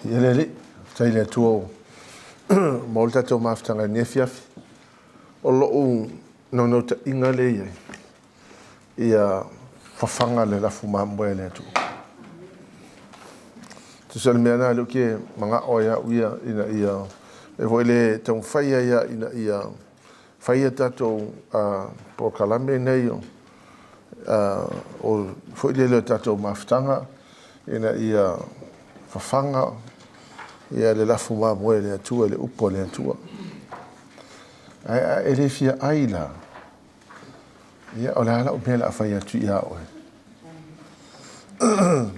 Ia le Alii, faafetai i le Atua ua maua le tatou mafutaga i lenei afiafi. O lou naunautaiga lea e i ai, ia fafaga le lafu mamoe a le Atua. Tusa o le mea lena lea ou te manao ai au ia ina ia e foi le taumafai ai ia ina ia fai a tatou polokalame nei o foi lele o tatou mafutaga ina ia fafaga ia le lafu mamoe a le Atua i le upu a le Atua. Ae a e le fia ai la, ia o le a lau mea o le a fai atu ia oe?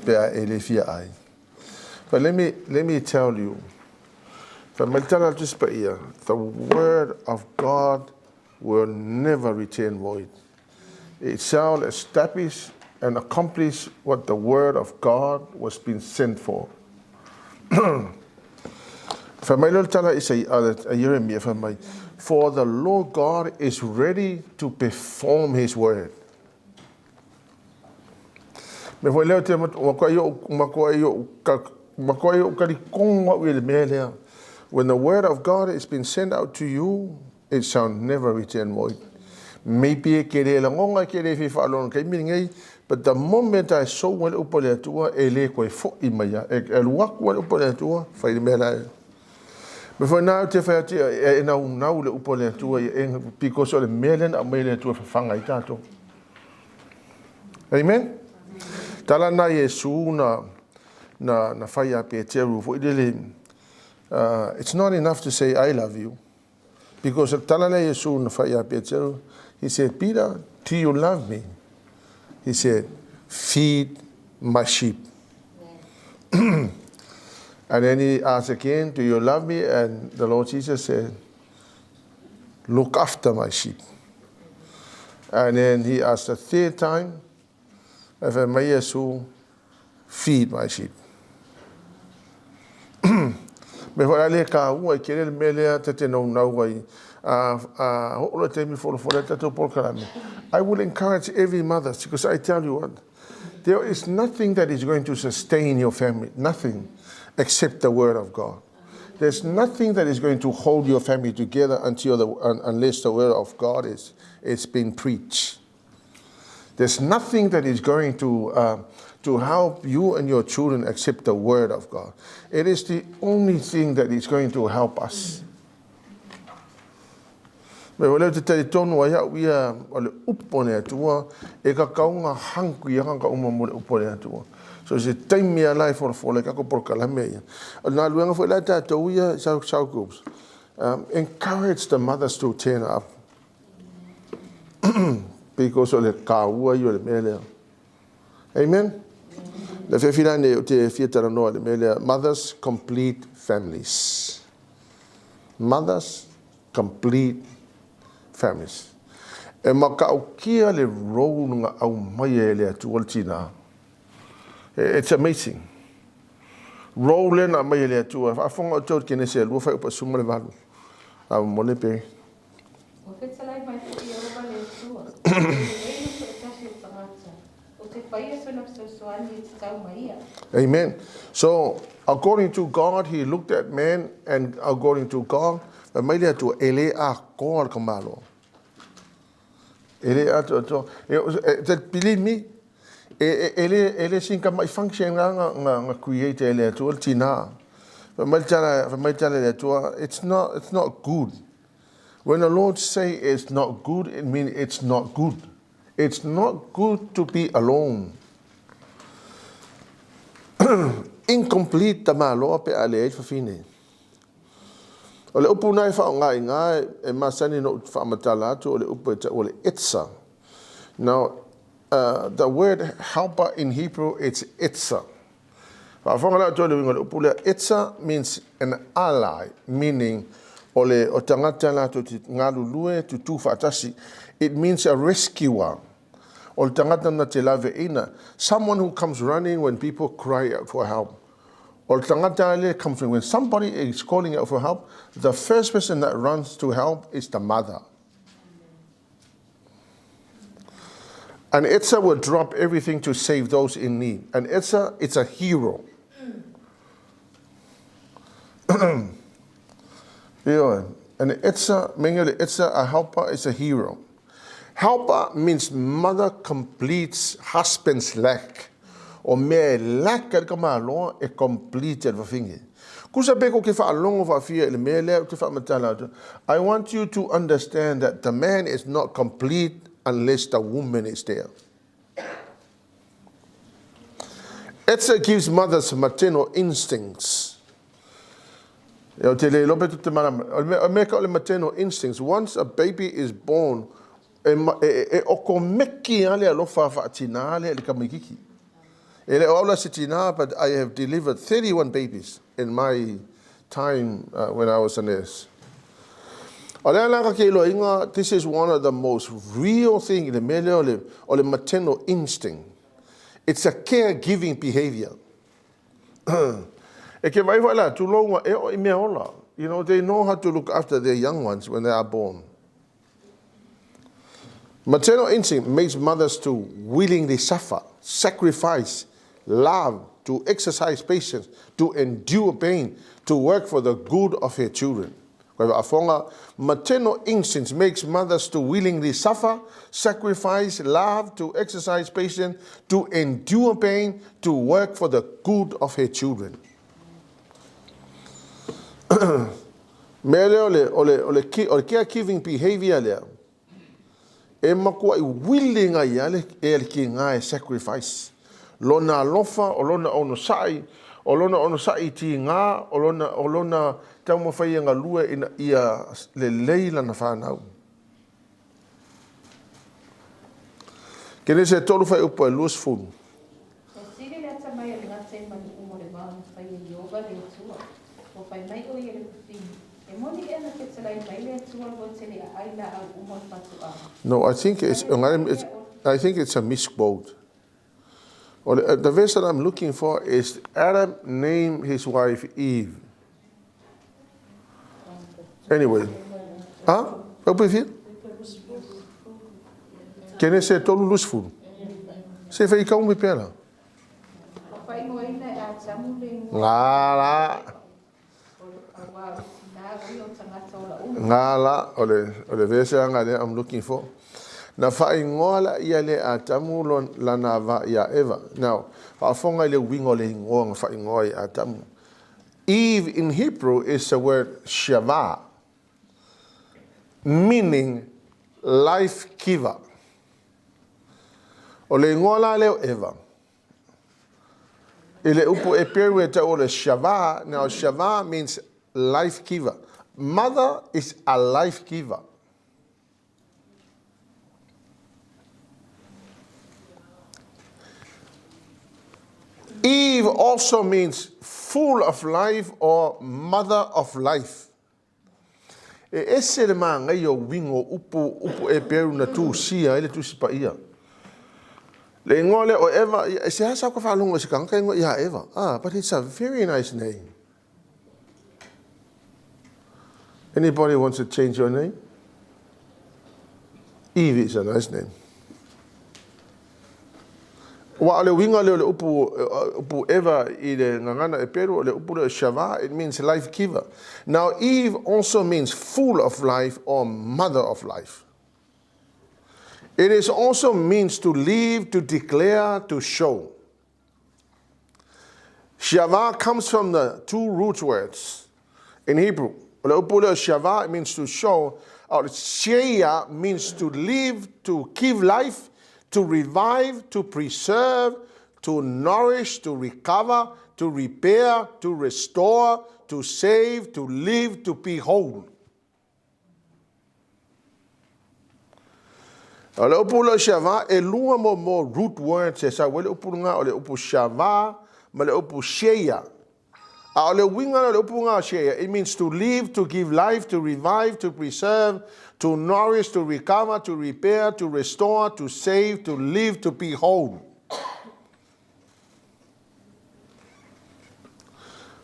Pe a e le fia ai. But let me tell you, fai mai le tala a le Tusi Paia, the word of God will never return void. It shall establish and accomplish what the word of God was being sent for. Fai mai le tala Isai a Jeremia fai mai, for the Lord God is ready to perform his word. Me foi leo te matua i o kalikonga au i le mea lea. When the word of God has been sent out to you, it shall never return void. Maybe e ke le lagonga ke le fi whaalona kei mi ngei, but the moment I saw le upu le Atua, e le koe fo i mai e luaku le upu le Atua, fai le mea la. Me foi nā te whai atu e nau nau le upu le Atua e because o le mea lena au mai le Atua whawhanga i tātou. Amen. Tala na Iesu na whai a Peteru foi lele, it's not enough to say I love you. Because tala na Iesu na whai a Peteru, he said, Peter, do you love me? He said, feed my sheep. And then he asked again, do you love me? And the Lord Jesus said, look after my sheep. And then he asked the third time, if I may Yesu, feed my sheep. Me whai le ka ua i kere le mea te te nau nau ai a ho'olo te mi folo folo tatou polokalame. I will encourage every mother because I tell you what, there is nothing that is going to sustain your family, nothing except the word of God. There's nothing that is going to hold your family together unless the word of God is being preached. There's nothing that is going to help you and your children except the word of God. It is the only thing that is going to help us. Me wale te tari tonu ai au ia o le upo le Atua e ka kaunga hanku ia ka uma mo le upo le Atua. So se taimi a lai fora fora ka ko polokalame ia. O nā luenga foi lai tātou ia cell groups. Encourage the mothers to turn up. Because o le kāua i o le mea lea. Amen? Le whiawhira nei o te whiatara noa le mea lea. Mothers complete families. Mothers complete families. E makaukia le role nga au mai e le Atua le tina. It's amazing. Role na mai e le Atua. Whaafonga o tau ke nese lua whai upa suma le valu. A mo le pe. Ua fetalai mai foi Ieova le Atua, e lelei le toatasi o tagata, o te faia sona fesoasoani e tatau ma ia. Amen. So, according to God, he looked at man, and according to God, mai le Atua, e le a koa le kamalo. E le atua atua. Believe me, e le sinka mai function nga create e le Atua le tina. Mai tala le Atua, it's not good. When the Lord say it's not good, it means it's not good. It's not good to be alone. Incomplete ta maloa pe a le ai fafine. O le upu nai wha ngā i ngā e masani no whaamatala atu o le upu e ta o le etsa. Now, the word helper in Hebrew, it's etsa. Whaafonga la atu le winga le upu lea, etsa means an ally, meaning o le o tangata la tu ngā lulue tu whaatasi. It means a rescuer. O le tangata na te lave ina. Someone who comes running when people cry out for help. O le tangata le comes when somebody is calling out for help, the first person that runs to help is the mother. And Etsa will drop everything to save those in need. And Etsa, it's a hero. Ioe. And etsa, meaning o le etsa, a helper is a hero. Helper means mother completes husband's lack. O mea e lack ai le tamaloa e complete e le fafine. Kusa pe ko ke whaalongo whaafia i le mea lea ou te whaamatala atu. I want you to understand that the man is not complete unless the woman is there. Etsa gives mothers maternal instincts. E o te le iloa pe tu te marama. O mea ka o le maternal instincts, once a baby is born, e, e, e, e okomeki a le alofa whaatina le le kamaikiki. E le o aula se tina, but I have delivered 31 babies in my time uh, when I was a nurse. O le ala ka ke iloa this is one of the most real thing i le mea lea o le, o le maternal instinct. It's a caregiving behavior. e ke vai whai la, tulou e o i mea ola. You know, they know how to look after their young ones when they are born. Maternal instinct makes mothers to willingly suffer, sacrifice, love, to exercise patience, to endure pain, to work for the good of her children. Maternal instinct makes mothers to willingly suffer, sacrifice, love, to exercise patience, to endure pain, to work for the good of her children. Mea lea o le, o le, o le, o le caregiving behavior lea, e makuaʻi willing ai ia le, e le kiga e sacrifice. Lona alofa, o lona onosaʻi, o lona onosaʻi i tiga, o lona, o lona taumafai e galue ina ia lelei lana fanau. Kenese e fuaiupu e 20. Ua sili le atamai o le gata i manu uma o le vao na fai e Ieova le Atua. Ua fai mai ʻo ia i le fafine, E moni ea na fetalai mai le Atua lua te le aʻai lāʻau uma o le fatuʻaga? No, I think it's, it's, I think it's a misquote. Well, the verse that I'm looking for is Adam named his wife Eve. Anyway. Ha? Upu e fia? Kenese e tolu lusfulu. Se fai kau me pera. Ngā la. Ngā la, o le, o le verse anga lea I'm looking for. Na whaingoa la ia le Atamu lana va ia Eva. Now, whaafonga i le uiga o le igoa na faaigoa i Atamu. Eve in Hebrew is the word Shava, meaning life giver. O le igoa la lea o Eva, i le upu Heperu e tau o le Shava, now Shava means life giver. Mother is a life giver. Eve also means full of life or mother of life. E ese le māngai o uiga o upu, upu Eperu na tusia ai le Tusi Paia. Le ingoa lea o Eva, e seāseā ka faalogo i se tagata ingoa ia Eva. Ah, but it's a very nice name. Anybody wants to change your name? Eve is a nice name. Ua o le uiga lea o le upu, upu Eva i le gagana Eperu, o le upu lea o Shava, it means life giver. Now, Eve also means full of life or mother of life. It is also means to live, to declare, to show. Shava comes from the two root words in Hebrew. O le upu lea o Shava, it means to show. O le Shea means to live, to give life, to revive, to preserve, to nourish, to recover, to repair, to restore, to save, to live, to be whole. O le upu lea o Shava, e lua mo root words e sau ai le upu lena, o le upu Shava ma le upu Shea. A o le uiga lea o le upu lena o Shea, it means to live, to give life, to revive, to preserve, to nourish, to recover, to repair, to restore, to save, to live, to be whole.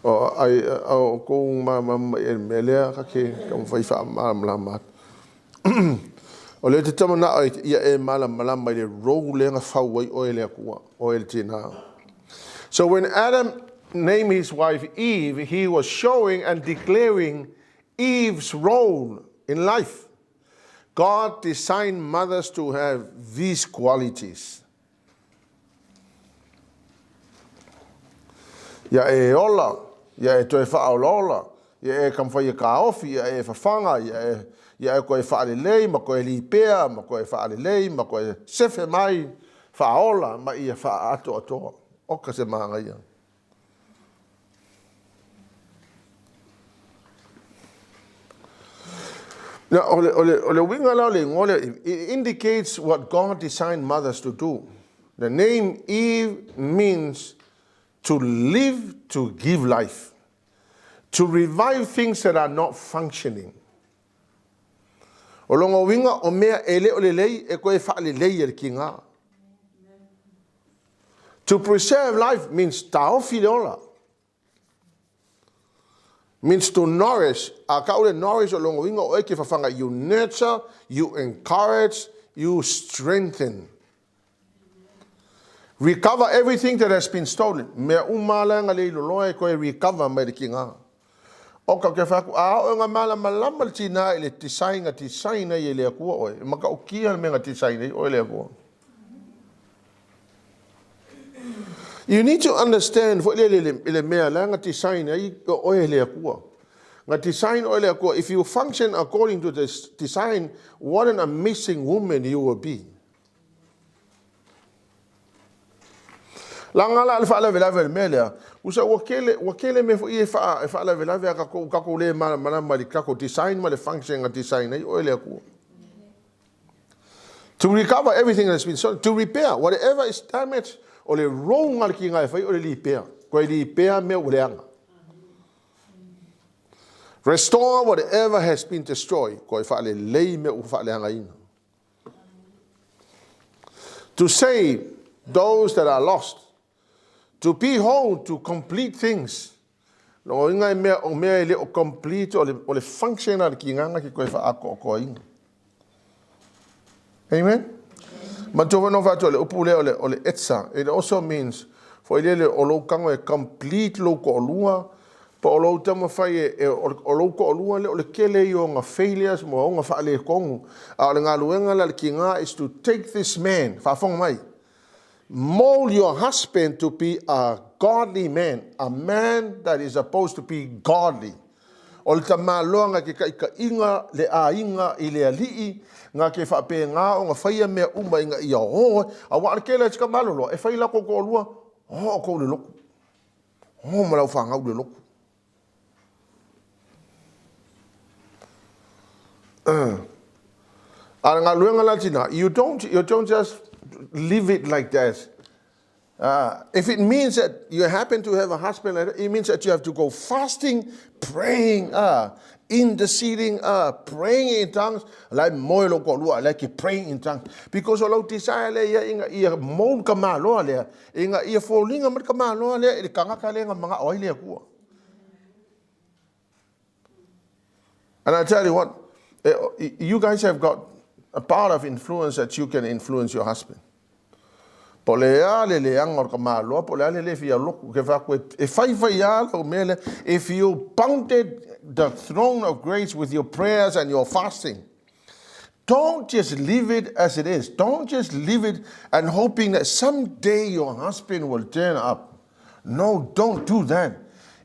O ai o kou māmama i le mea lea ka ke taumafai faamalamalama atu. O lea te tama na ia e malamalama i le role lea na fau ai oe le Atua, oe le tinā. So when Adam named his wife Eve, he was showing and declaring Eve's role in life. God designed mothers to have these qualities. Ia e ola, ia e toe faaolaola, ia e taumafai e taofi, ia e fafaga, ia e, ia e toe faalelei ma toe lipea ma toe faalelei ma toe sefe mai, faaola ma ia faaatoatoa. Oka se manaia. Now, o le, o le, o le uiga la o le igoa lea, it indicates what God designed mothers to do. The name Eve means to live to give life, to revive things that are not functioning. O lona uiga o mea e le o lelei e toe faalelei e le tiga. To preserve life means taofi le ola. Means to nourish. A tau le nourish o lona uiga o oe e te fafaga. You nurture, you encourage, you strengthen. Recover everything that has been stolen. Mea uma la nga le iloloa e koe recover mai le tiga. O ka ke whaku, a o nga malamalama le tina i le design a design ai e le Atua oe. E matautia le mea na design ai oe e le Atua. You need to understand foi le le le mea la nga design ai oe e le Atua. Nga design oe le Atua. If you function according to this design, what an amazing woman you will be. Laga la le faalavelave o le mea lea, usa ua tele, ua tele mea foi e faa, e faalavelave a tatou, tatou le malamalama i le tatou design ma le function na design ai oe le Atua. To recover everything that has been stolen, to repair whatever is damaged, o le role nga le kiga e fai o le lipea. Koe lipea mea ua leaga. Restore whatever has been destroyed, koe faalelei mea ua faaleagaina. To save those that are lost. To be whole, to complete things. Lona uiga e mea, o mea e le o complete, o le, o le function a le kigana ke koe whaatoatoaina. Amen? Matua foi no whātua le upu lea o le, o le etsa. It also means, foi lele o lou tago e complete lou toalua, Po o lou taumafai e, e, o lou toalua lea o le tele ia o ona failures ma ona faaletonu, a o le galuega la a le tiga is to take this man, faafofoga mai, mold your husband to be a godly man, a man that is supposed to be godly. O le tamaloa na ke taitaiga le aiga i le alii, na ke faapena ona faia mea uma ina ia o, aua o le tele o si tamaloloa, e fai latou toalua, o outou le lotu. O ma lau fanau le lotu. A le galuega la tina, you don't just leave it like that. If it means that you happen to have a husband like that, it means that you have to go fasting, praying, interceding, praying in tongues, la e moe lou toalua, la e ke praying in tongues. Because o lau desire lea ia ina ia mold ka maloa lea, ina ia foliga mai le tamaloa lea i le tagata lea na manao ai le Atua. And I tell you what, you guys have got a part of influence that you can influence your husband. Po o le a le leaga o le tamaloa, po o le a le le fia lotu, ke wha koe, e whai whai a lau mea lea, if you pounded the throne of grace with your prayers and your fasting, Don't just leave it as it is. Don't just leave it and hoping that someday your husband will turn up. No, don't do that.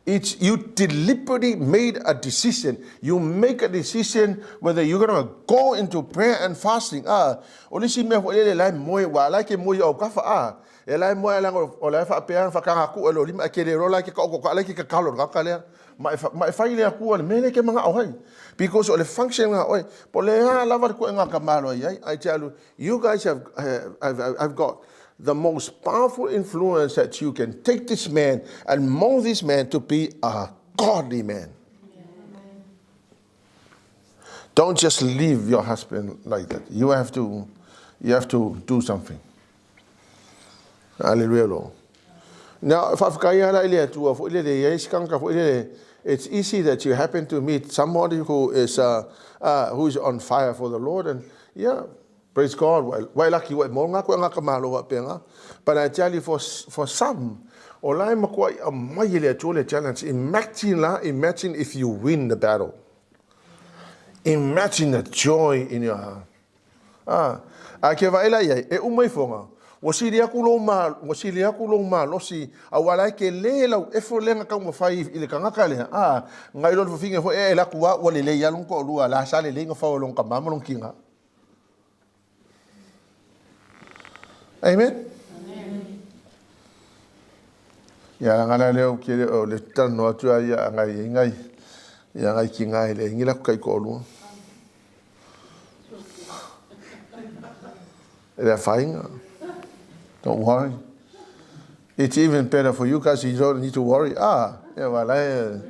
It's you deliberately made a decision. You make a decision whether you're going to go into prayer and fasting. Ah, o le isi mea foi lele la e moe, ua la ke moe au kafa ah. E la e moe ala o la e faapea whakanga ku e lo lima e ke le rola ke ka oko ka la ke ka kalo ka ka lea. Ma e, ma e fai le Atua le mea lea e ke manao ai. Because o le function nga oe, po le a lava le koe nga ka malo ai ai, I tell you, you guys have, have, have got the most powerful influence that you can take this man and mold this man to be a godly man. Don't just leave your husband like that. You have to, you have to do something. Hallelujah, Lord. Now, faafetai lava la i le Atua foi lele, e i ai se tagata foi lele, it's easy that you happen to meet somebody who is, who is on fire for the Lord, and yeah, praise God, ua e laki ua e maua ngā koe ngā ka malo faapena. But I tell you, for some, O la e matuai aumai e le Atua le challenge. Imagine la, imagine if you win the battle. Imagine the joy in your heart. Ah, a ke vaai la i ai, e uma ifoga, ua sili aku lou ma, ua sili aku lou malosi, aua la e tele lau effort lea na taumafai i le tagata lea, ah, nai lo le fafine foi e alu atu a ua lelei lava lona toalua, la sa lelei ona fau e lona tama ma lona tina. Amen. Ia leaga la lea ou te le o le talanoa atu a ia ngai ai ngai ia ngai tina e leai ni latou taitoalua. E le afaina. Don't worry. It's even better for you guys, you don't need to worry. Ah, ia wa la e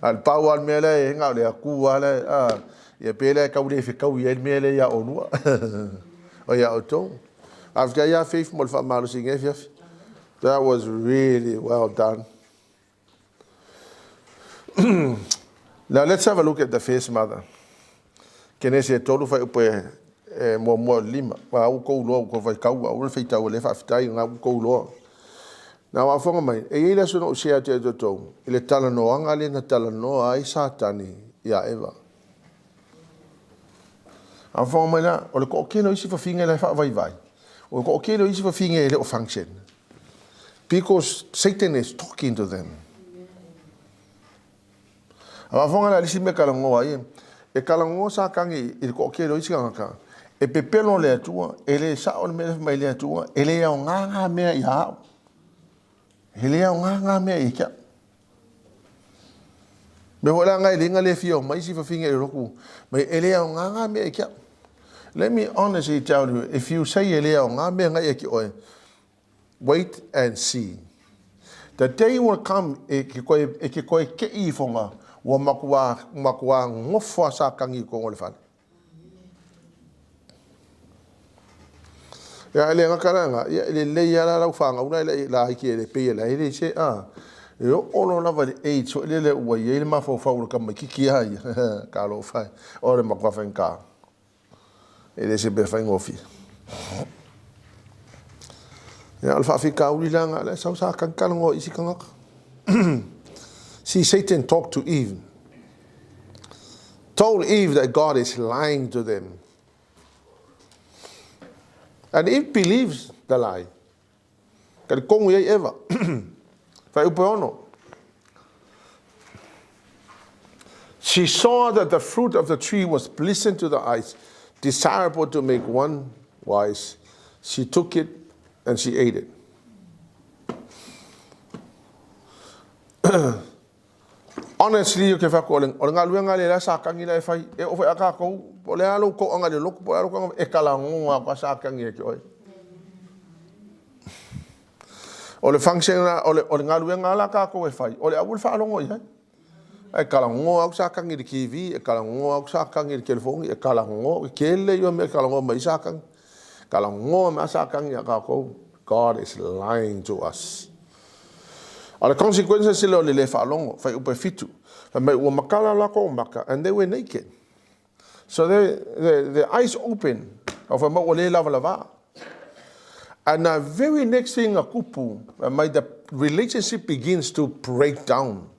a le pau a le mea lea e nga o le Atua lea ah, ia pe lea e tau le fetau i ai le mea lea ia olua. O ia outou. Faafetai ia Faith mo le faamalosi i lenei afiafi. That was really well done. Now let's have a look at the first mother. Kenese e tolu fuaiupu e, e muamua o le lima. Ua au kou loa, ua faitau, aua le faitau e le faafetai, na au kou loa. Na faafofoga mai, e i ai le aso na ou share atu ai outou i le talanoaga lea na talanoa ai Satani ia Eva. Faafofoga mai la, o le toatele o isi fafine la e faavaivai, o le toatele o isi fafine e le o function. Because Satan is talking to them. A faafofoga la i le isi mea e talanoa ai, e talanoa Satani i le toatele o isi tagata, e pepelo le Atua, e le sao le mea lea e fai mai le Atua, e le aoga na mea ia au. E le aoga na mea ia te au. Mea foi la na e le na le fia o mai isi fafine i le lotu, mai e le aoga na mea ia te au. Let me honestly tell you, if you say e le aoga mea na ia te oe, wait and see. The day will come e ke koe, e ke koe keʻi ifoga, ua makuā, makuā nofo a Satani i totonu o le fale. Ia, e le gata la lena, ia, e lelei lava la lau fanau la e laiti e le pei e la e le se, a, e oo loa lava i le age foi lele ua i ai le mafaufau o le tamaitiiti lava ia, talofa e, o le matua faigata. E le se mea faigofie. Ia, o le faafitauli la lena, la e sau Satani talanoa i isi tagata. See, Satan talked to Eve. Told Eve that God is lying to them. And Eve believes the lie. Talitonu i ai Eva. Fuaiupu e ono. She saw that the fruit of the tree was pleasant to the eyes, desirable to make one wise. She took it and she ate it. Honestly, ke whako, o le, o le galuega lea la Satani la e fai, e oo foi a kākou, po o le a lou toʻaga i le lotu, po o le a lou toʻaga, e talanoa atu a Satani ia te oe. O le function la, o le, o le galuega la kākou e fai, o le aua le faalogo i ai. Ae talanoa atu Satani i le TV, e talanoa atu Satani i le telefoni, e talanoa, e tele ia mea e talanoa mai ai Satani. Talanoa mai a Satani ia kākou. God is lying to us. A o le consequences lea o le le faalogo, fuaiupu e fitu, fai mai ua matala latou maka, and they were naked. So they, they, their eyes open, a fai mai ua le lavalava. And the very next thing a kupu, fai mai the relationship begins to break down.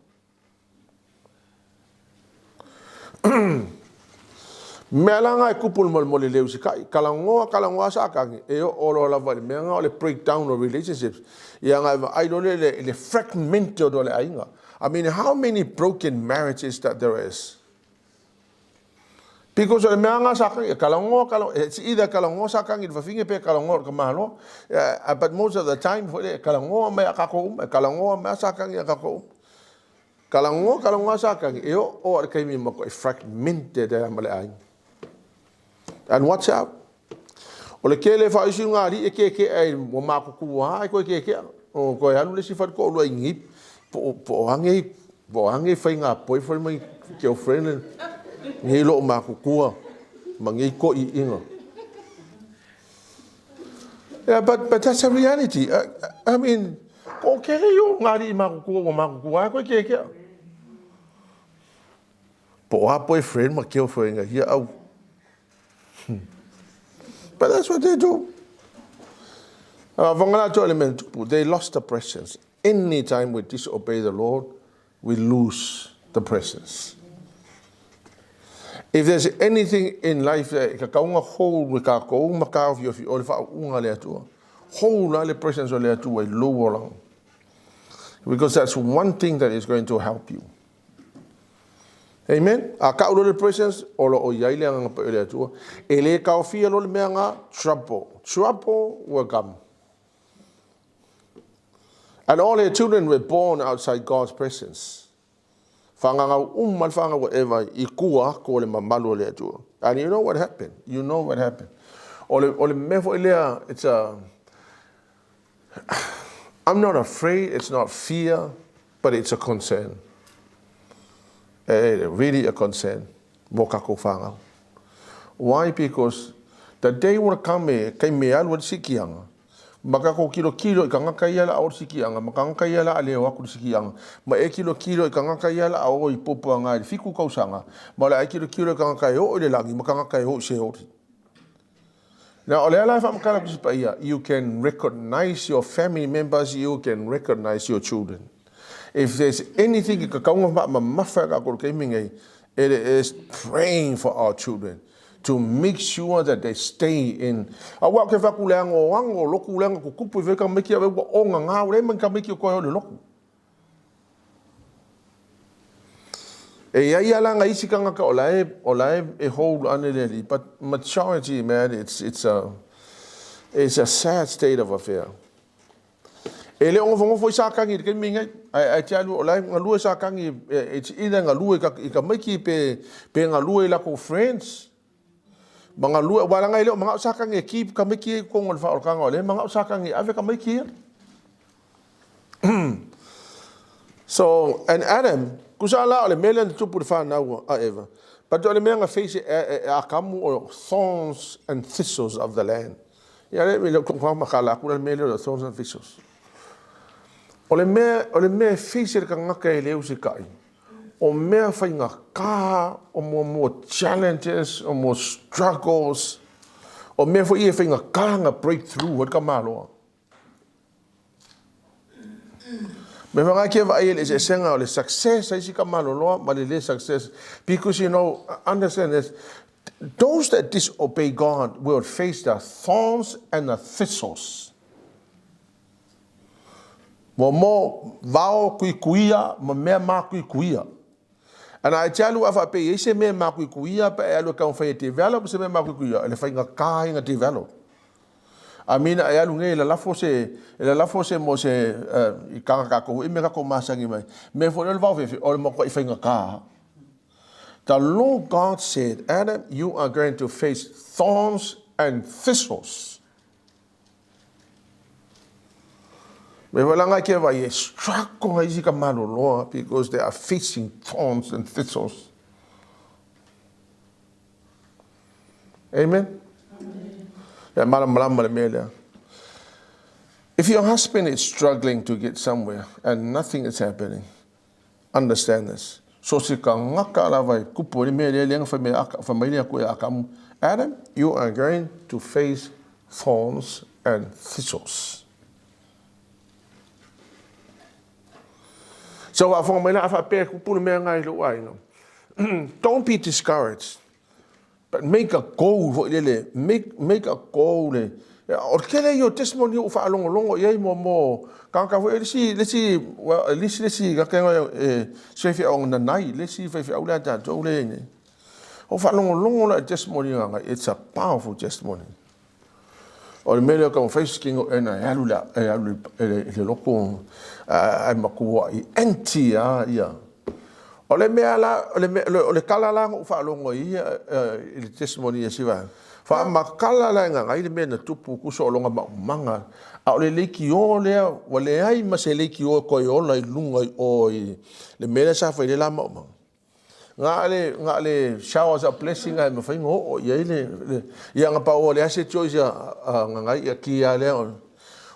Mea la nga e kupu le molemole le usikai, talanoa, talanoa Satani, e oo loa lava i le mea nga o le breakdown o relationships, ia nga e vaai loa lea i le fragmented o le aiga. I mean, how many broken marriages that there is? Because o le mea nga Satani, e talanoa, talanoa, it's either talanoa Satani i le fafine pe talanoa i le tamaloa. But most of the time, foi lea, e talanoa mai a kākou uma, e talanoa mai a Satani ia kākou uma. Talanoa, talanoa Satani, e oo lava i le taimi e matuai fragmented ai ma le aiga. And watch out. O le tele faaisi o ngā alii e kēkē ai ua matutua ai koe kēkē. O koe alu le isi fale toalua i nei po po o ange po o ange fai ngā boyfriend mai girlfriend nei loo matutua ma nei toʻiʻiga. Yeah, but that's a reality. I mean, ko kere yo ngā alii matutua ua matutua ai koe kēkē. Po o a boyfriend ma girlfriend ia au. But that's what they do. They lost the presence. Any time we disobey the Lord, we lose the presence. If there's anything in life that ka kaunga hold le kākou ma ka ofi o le whaauga le Atua. Hold la le presence o le Atua i lou olaga. Because that's one thing that is going to help you. Amen. A ka ulo le presence, o lo o iai le anganga pa o le Atua. E le kaofia lo le mea ngā, trouble. Trouble will come. And all her children were born outside God's presence. Whangangau uma le whangau Eva i kua aku o le mamalu o le Atua. And you know what happened? You know what happened. O le, o le mea foi lea, it's a... I'm not afraid, it's not fear, but it's a concern. Eh, really a concern mō kākou whāngau. Why? Because the day will come e kei me alu le sikianga, ma kākou kilokilo i ka ngaka ia la o le sikianga, ma ka ngaka ia la a leo aku le sikianga, ma e kilokilo i ka ngaka ia la a o i puapuaga i le fiku kausaga, ma o le a e kilokilo i ka ngaka e oo i le lagi, ma ka ngaka e oo i Seoli. Now, o le ala e whaamakala ku se paia, you can recognize your family members, you can recognize your children. If there's anything i ka kaunga wha mamafa ka koro kei mingei, it is praying for our children to make sure that they stay in. A wa ke whaku le ango ango, loku le ango kukupu i weka meki a ua onga ngā ure man ka meki o koe o le loku. E iai ala nga isi kangaka o la e, o la e, e hold ane le alii, but majority, man, it's, it's a, it's a sad state of affair. E le o ngofongofo i sākangi i le kaimi ngai, ai, ai te alu, o la e ngalue sākangi, it's either ngalue i ka, i ka maiki pe, pe ngalue i lako friends, ma ngalue, wa langa i le o mangao sākangi e keep ka maiki e kongo le whaolokanga o le mangao sākangi e ave ka maiki ia. So, and Adam, kusa la o le mea lea na tupu le whanau a Eva. But o le mea nga face e, e, e akamu o thorns and thistles of the land. Ia le, le kong makala aku le mea lea o thorns and thistles. O le mea, o le mea e face le kangaka e leu se kai. O mea whainga kā, o mua mua challenges, o mua struggles, o mea foi e whainga kā nga breakthrough, o ka maloa. Me whangai kia vaai e le eseesega o le success a isi kamaloloa ma le le success. Because you know, understand this, those that disobey God will face the thorns and the thistles. Mo mo vao kuikuia ma mea mākuikuia. Ana e te alu a whaapei e se mea mākuikuia pa e alu e kaumawhai e develop se mea mākuikuia, e le whainga kāinga develop. A mina e alu nei e lalafo se, e lalafo se mo se, uh, i kanga kākou i me kākou masangi mai. Me fo le vao fefe, o le matua i whainga kā. The Lord God said, Adam, you are going to face thorns and thistles. Me walanga ke vai e struggle ai si ka maloloa because they are facing thorns and thistles. Amen? Ia malamalama le mea lea. If your husband is struggling to get somewhere and nothing is happening, understand this. So se ka ngaka lava e kupu le mea lea lea whai mea aka, whai mai lea koe akamu. Adam, you are going to face thorns and thistles. So whaafonga mai la a whaapea kupu le mea ngai lou aiga. Don't be discouraged. But make a goal foi lele, make, make a goal le. O le tele ia o testimony o whaalongolongo i ai mo mo kaka foi le si le si well le si le si ka kenga e se fi o nanai le si fe fi au le ta le ne. O whaalongolongo la testimony nga it's a powerful testimony. O le mea lea o taumafai se tino ena e alu le, e alu i le, i le loko ae matua i empty a ia. O le mea la, o le, mea, o le kala la na ou faalogo ai ia i le testimony a si vaega. Faamakala la e gagai le mea na tupu kusa o lona maumaga. A o le leitio lea, ua leai ma se leitio e toe ola i luga i o i le mea lea sa fai ai le la maumaga. Nga le nga le showers of blessing ai mafai ngo o i le le ia nga pa o le ase choice a nga ngai ia ki a le o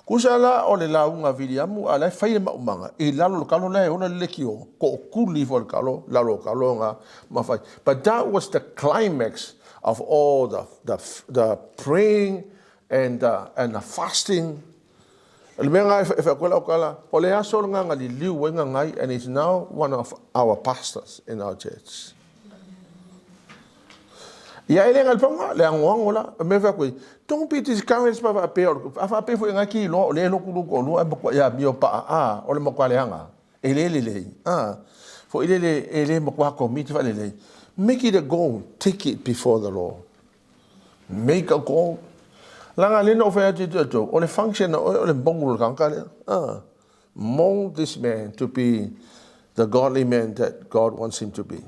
kusa la o le launga Viliamu a la fai le maumanga i lalo le kalo le ona le kio ko kuli fo le kalo lalo kalo nga mafai but that was the climax of all the the the praying and the, and the fasting. O le mea lena e fai atu ai lau tala, o le aso lena na liliu ai Gagai and he's now one of our pastors in our church. Ia e le ngai pau le anoano la, o mea fai atu ai, don't be discouraged pa faapea, a faapea foi ngai ki loa o le lotu lotu o lua e matua ia mio pa a, o le matua leaga, e le lelei, a, foi lele e le matua commit faalelei. Make it a goal, take it before the Lord. Make a goal. Leaga lea na ou fai atu i te outou, o le function a oe o le mold o le tagata lea. Ah, mold this man to be the godly man that God wants him to be.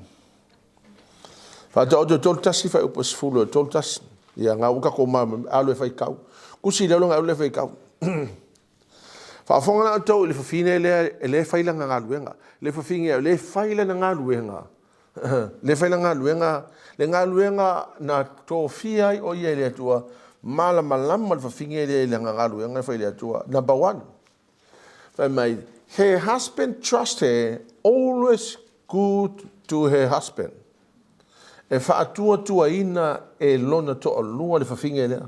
Faataoto 31 fuaiupu 10 31. Ia ngā ua tatou ma alu e fai kau. Kusi leo longa alu e fai kau. Faafofoga la outou i le fafine lea e le fai lana galuega. Le fafine e le fai lana galuega. Le fai lana galuega, le galuega na tofia ai o ia e le Atua, malamalama le fafine lea i lana galuega e fai i le Atua. Number one, fai mai, her husband trust her, always good to her husband. E faatuatuaina e lona toalua le fafine lea.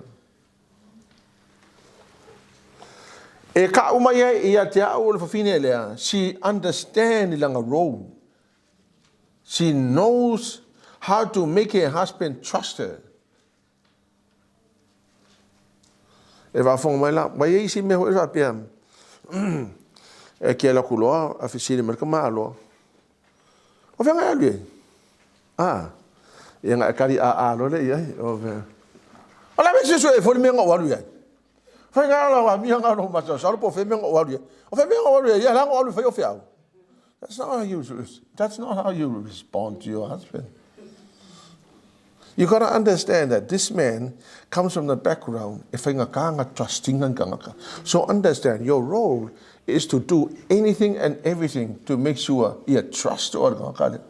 E ka'u mai ai ia te a'u o le fafine lea, she understand i lana role. She knows how to make her husband trust her. E faafofoga mai la, ua i ai isi mea foi faapea, e ke ala atu loa a fesili mai le tamaloa, O fea ngai alu i ai? Ah, ia ngai kari a a loa lea i ai. O fea. O la me se sue foi le mea na ou alu i ai. Fai ngā la wa mia ngā no mata salo po fe mea na ou alu i ai. O fe mea na ou alu i ai, ia la na ou alu fai o fe au. That's not how you that's not how you respond to your husband. You got to understand that this man comes from the background e whainga nga trusting nga ngaka. So understand your role is to do anything and everything to make sure ia trust o le ngaka le.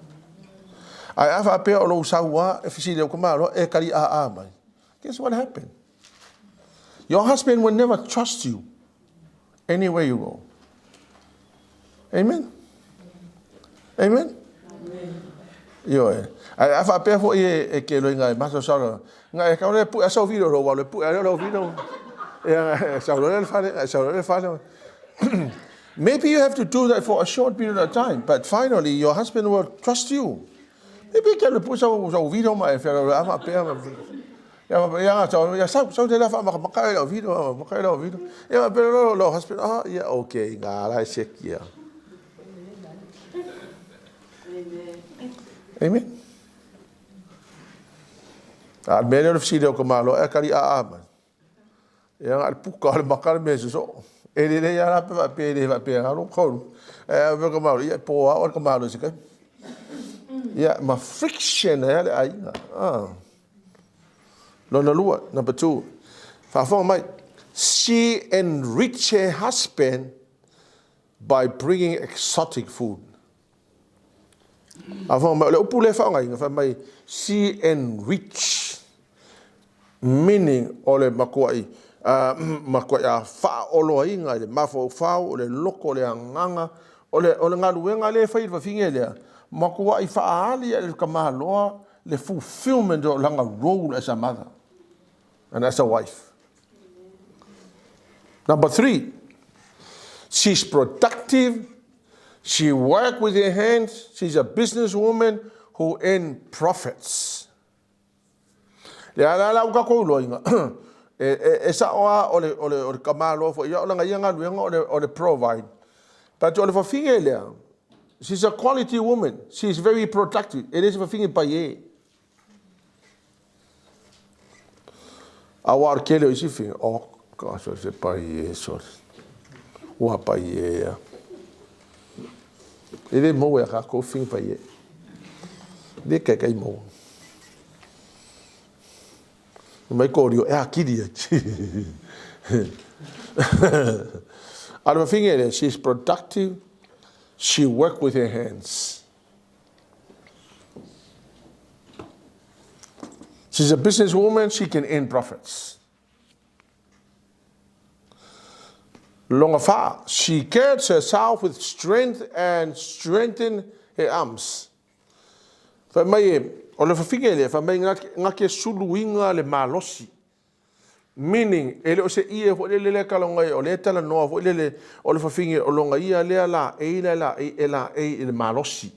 Ai a whaapea o lou saua e whisili au kamalo e kari a a mai. Guess what happened? Your husband will never trust you anywhere you go. Amen. Amen. Ioe. Ai a faapea foi e, e ke loinga e maso salo. Nga e kaule pu asau video ro wale pu ale ro video. E sau le fale, sau le fale. Maybe you have to do that for a short period of time, but finally your husband will trust you. Maybe ke le pu sau sau video ma e fela a faapea. Ia ia sau ia sau sau te la fa maka i lau video, maka i lau video. Ia faapea lo lo husband, ah ia okay, nga la se kia. Amen. A mea lea o le fesili o ka malo, e kari a a mai. Ia nga le puka o le maka le mea soso. E lelei lava la pe faapea e le faapea nga lo kolu. E a ka malo, ia po a o ka malo se kai. Ia ma friction ai le aiga. Ah. Lona lua, number two. Faafofoga mai. She enrich her husband by bringing exotic food. Faafofoga mai, o le upu lea e faaaogaina, fai mai, she enrich, meaning o le matuai, matuai a faaoloaina i le mafaufau, o le loko, o le agaga, o le, o le galuega lea e fai e le fafine lea, matuai faaali e le tamaloa le fulfillment o lana role as a mother and as a wife. Number three, she's productive. She work with her hands. She's a businesswoman who earn profits. Le ala la uka kou loinga. E, e, e sao a o le, o le, o le kamalo fo ia o langa ia ngaluenga o le, o le provide. But o le fafine lea, she's a quality woman. She's very productive. E le se fafine pai e. Aua o le tele o isi faiga, oh gosh, o se pai e sole. Ua pai e a. E le maua e kākou faiga pai e. Le kaikai maua. Mai kōrio, e akiri ai. A le faiga le, she's productive, she work with her hands. She's a businesswoman, she can earn profits. Lona fa, she girds herself with strength and strengthen her arms. Fai mai e, o le fafine lea, fai mai nga ke suluiga le malosi. Meaning, e le o se ie foi lele lea e talanoa ai, o lea e talanoa foi lele o le fafine o lona ia lea laei lea laei e laei i le malosi.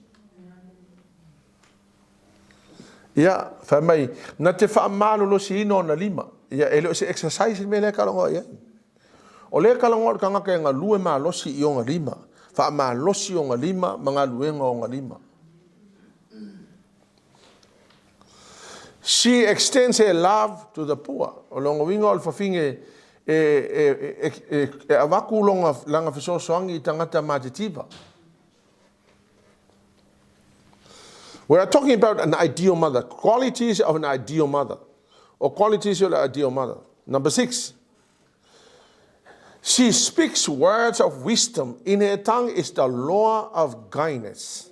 Ia, fai mai, na te faamalolosiina ona lima. Ia, e le o se exercise le mea lea e talanoa i ai. O lea e talanoa o le tagata e galue malosi i ona lima, faamalosi ona lima ma galuega o ona lima. She extends her love to the poor. O lona uiga o le fafine e, e, e, e, e avatu lona, lana fesoasoani i tagata matitiva. We are talking about an ideal mother, qualities of an ideal mother, or qualities of an ideal mother. Number 6, she speaks words of wisdom. In her tongue is the law of kindness.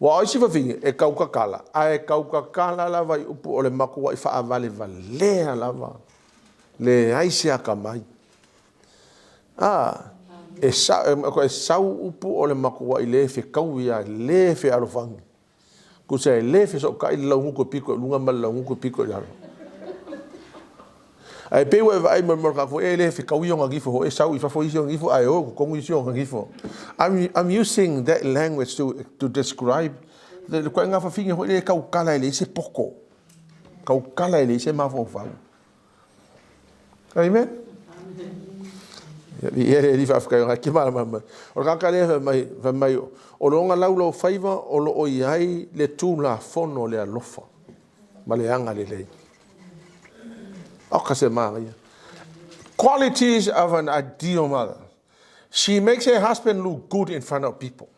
Ua o isi fafine e kaukakala, ae kaukakala lava i upu o le makuaʻi faavalevalea lava, leai se akamai. A, e, sa, e sau upu o le makuaʻi le fekaui a le fealofani. Tusa e le fesootai le laugutu e pito i luga ma le laugutu e pito i lalo. Ae pei ua e vaai mai mo le tatou e le fetaui ona nifo foi e sau i fafo isi ona nifo ae o i totonu isi ona nifo. I'm using that language to describe le ituaiga fafine foi lea e tautala e leai se poto. Tautala e leai se mafaufau. Amen. Ia le alii faafetai ona e malamalama. O le tagata lea fai mai, fai mai o lona laulaufaiva o lo o i ai le Tulafono o le alofa ma le agalelei. Oka se manaia. Qualities of an ideal mother. She makes her husband look good in front of people.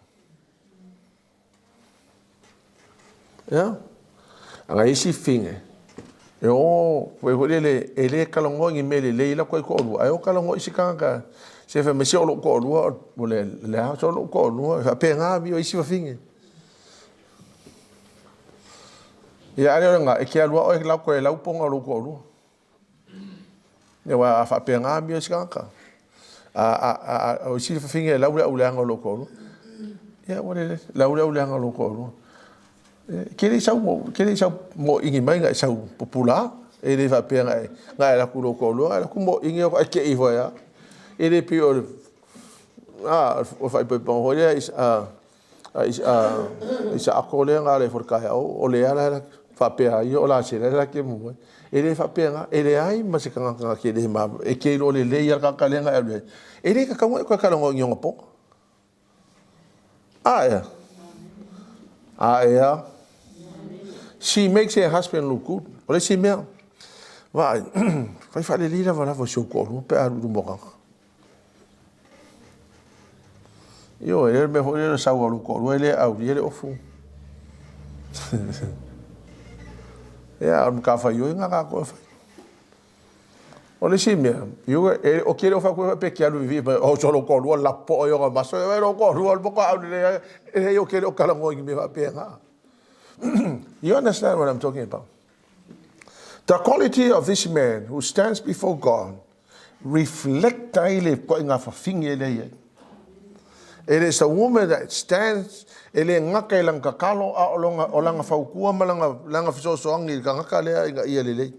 Ia? Aga isi fine, e o, foi foi lele, e le talanoa i ni mea lelei i lako ai toalua, ae o talanoa i isi tagata, se fai mai, se o lou toalua, o le, le a, se o lou toalua, e faapena amio isi fafine. Ia, a le o lena, e te alu lava oe lau toe lau pona o lou toalua. Ia, aua a faapena amio isi tagata. A, a, a, a, o isi fafine e lau le auleaga o lou toalua. Ia, ua lelei, lau le auleaga o lou toalua. E ke le i sau, ke le i sau moʻigi mai na e sau pupula. E le faapea na e, na e alu atu i lou toalua, na e alu atu moʻigi e keʻi ifo ai lava. E le pei o le, a, o le faaipoipoga foi lea, a, A Isaako lea na ala ifo i le taeao, o Lea la faapea a ia o Lasela la ke mu ai. E le faapena, e leai ma se tagata na te le ma, e te iloa lelei lava le tagata lea na e alu i ai. E le tatau ona e toe talanoa i ni ona poga. A ea? A ea? She makes her husband look good. O le isi mea, vaai, fai faalelei lava lava si ou toalua pe a alu i luma o tagata. Ioe, e le mea foi lea o le sau a lou toalua e le aulia le ofu. Ia, o le matafaioi lena a tatou e fai. O le isi mea, e, o ke le o faapea pe ke alu vivi mai, o so lou toalua lapoa i ona maso, e lou toalua le moko au lelei ai, e leai o ke le o talanoa i ni mea faapena. You understand what I'm talking about? The quality of this man who stands before God reflect ai le ituaiga fafine lea i ai. It is a woman that stands, e le gata i lana tatalo, a o lona, o lana fautua ma lana, lana fesoasoani i le tagata lea ina ia lelei.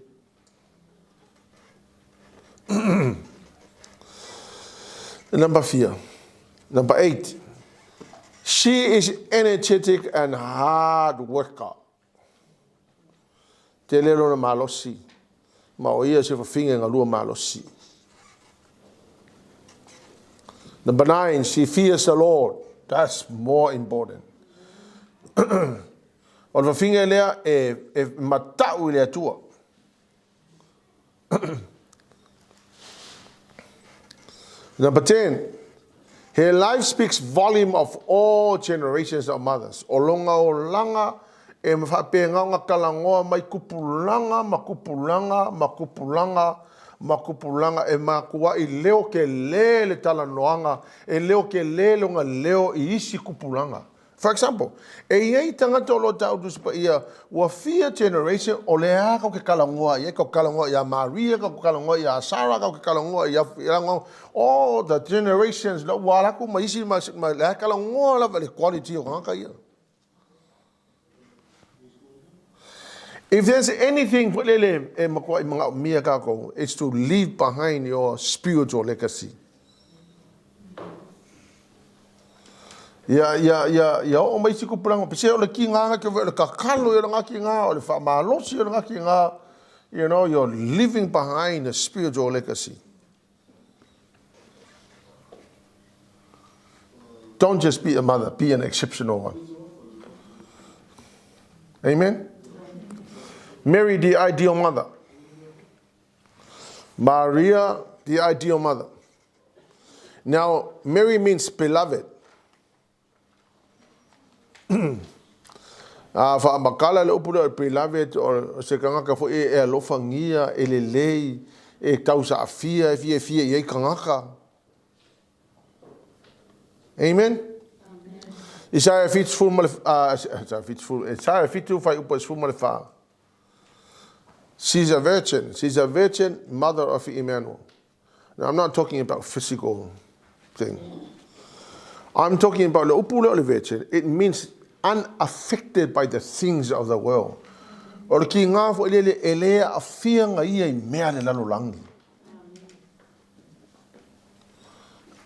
Number fia. Number 8. She is energetic and hard worker. Tele lona malosi, ma o ia se fafine galua malosi. Number 9, she fears the Lord. That's more important. O le fafine lea e, e matau i le Atua. Number 10, her life speaks volume of all generations of mothers. O lona olaga e faapena ona talanoa mai tupulaga ma tupulaga ma tupulaga ma tupulaga e matuai leo tele le talanoaga, e leo tele lona leo i isi tupulaga. For example, e i ai tagata o lo o taua Tusi Paia ua fia generation o lea lava kau ke talanoa i ai, kau ke talanoa iā Maria, kau ke talanoa iā Sarah, kau ke talanoa iā all the generations ua ala atu ma isi ma lea e talanoa lava i le quality o tagata ia. If there's anything foi lele e matuai manaomia tatou, it's to leave behind your spiritual legacy. Ia, ia, ia, ia oo mai isi tupulaga, pese o le tiga na ke o le tatalo ia o lena tiga, o le faamalosi ia o lena tiga, you know, you're leaving behind a spiritual legacy. Don't just be a mother, be an exceptional one. Amen? Mary, the ideal mother. Maria, the ideal mother. Now, Mary means beloved. A faamatala le upu lea o le beloved, o se tagata foi e alofagia, e lelei, e tausaafia, e fiafia i ai tagata. Amen? Isaia 70 ma le, Isaia 70, Isaia 7 fuaiupu e 14. She's a virgin. She's a virgin mother of Emmanuel. Now, I'm not talking about physical thing. I'm talking about le upu lea o le virgin. It means unaffected by the things of the world. O le kiga foi lele e le aafia nga ia i mea le lalolagi.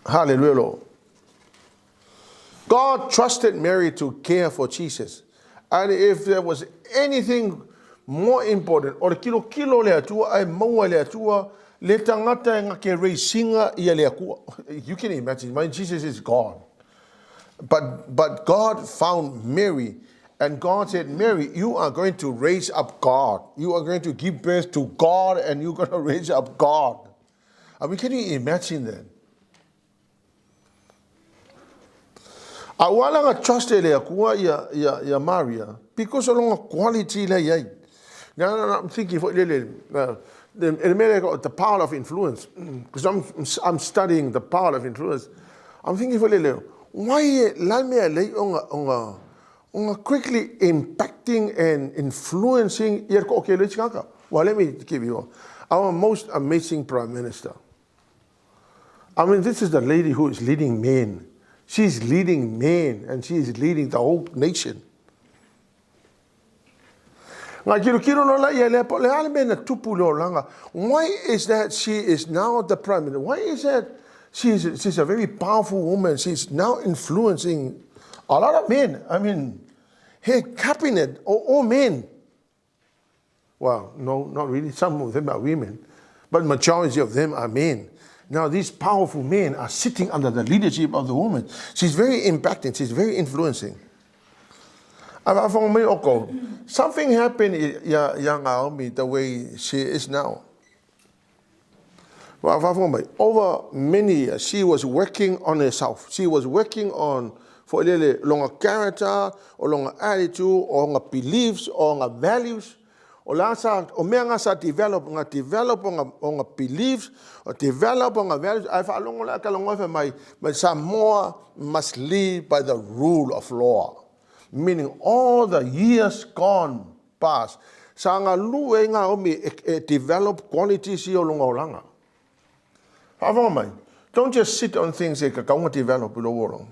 Hallelujah, Lord. God trusted Mary to care for Jesus. And if there was anything more important, o le kilokilo le Atua, ae maua e le Atua le tagata e gake raise-ina ia le Atua. You can imagine, my Jesus is God. But God found Mary, and God said, Mary, you are going to raise up God. You are going to give birth to God, and you're going to raise up God. I mean, can you imagine that? A ua ala na trust e le Atua ia, ia, ia Maria, because o lona quality lea i ai. Now, now, I'm thinking foi lele, e le mea lea, the power of influence, because I'm studying the power of influence. I'm thinking foi lele, why e la mea lei ona, ona, ona quickly impacting and influencing ia le toatele o isi tagata. Well, let me give you our most amazing Prime Minister. I mean, this is the lady who is leading men. She's leading men and she is leading the whole nation. Ngā kirokiro no la ia lea po le a le mea na tupu le olaga. Why is that she is now the prime minister? Why is that she's a very powerful woman? She's now influencing a lot of men. I mean, her cabinet are all men. Well, no, not really. Some of them are women, but majority of them are men. Now, these powerful men are sitting under the leadership of the woman. She's very impacting. She's very influencing. Something happened ia Naomi the way she is now. Over many years, she was working on herself. She was working on foi lele lona character, o lona attitude, o lona beliefs, o lona values. O la sa, o mea nga sa develop, nga develop o nga beliefs, o develop o nga values. Ai whaalongo le akala ngoe mai, mai Samoa must live by the rule of law. Meaning all the years gone past, sa nga lue nga omi e develop qualities i o longa olaga. Whaafonga mai, don't just sit on things e kakaunga develop i lo uolo.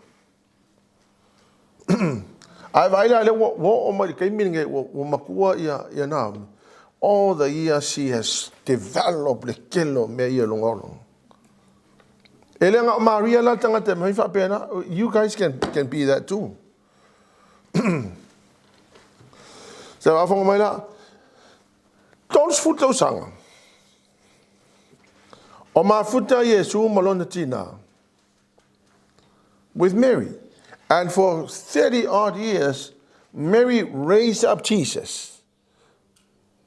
Ai vaai la le ua oo mai le taimi lenei ua matua ia Naomi. All the years she has developed le tele o mea ia i luga o lona. E le na o Maria la le tagata e mafai faapena. You guys can be that too. Sa faafofoga mai la, 30 tausaga o mafuta Iesu ma lona tina with Mary. And for 30 odd years, Mary raised up Jesus.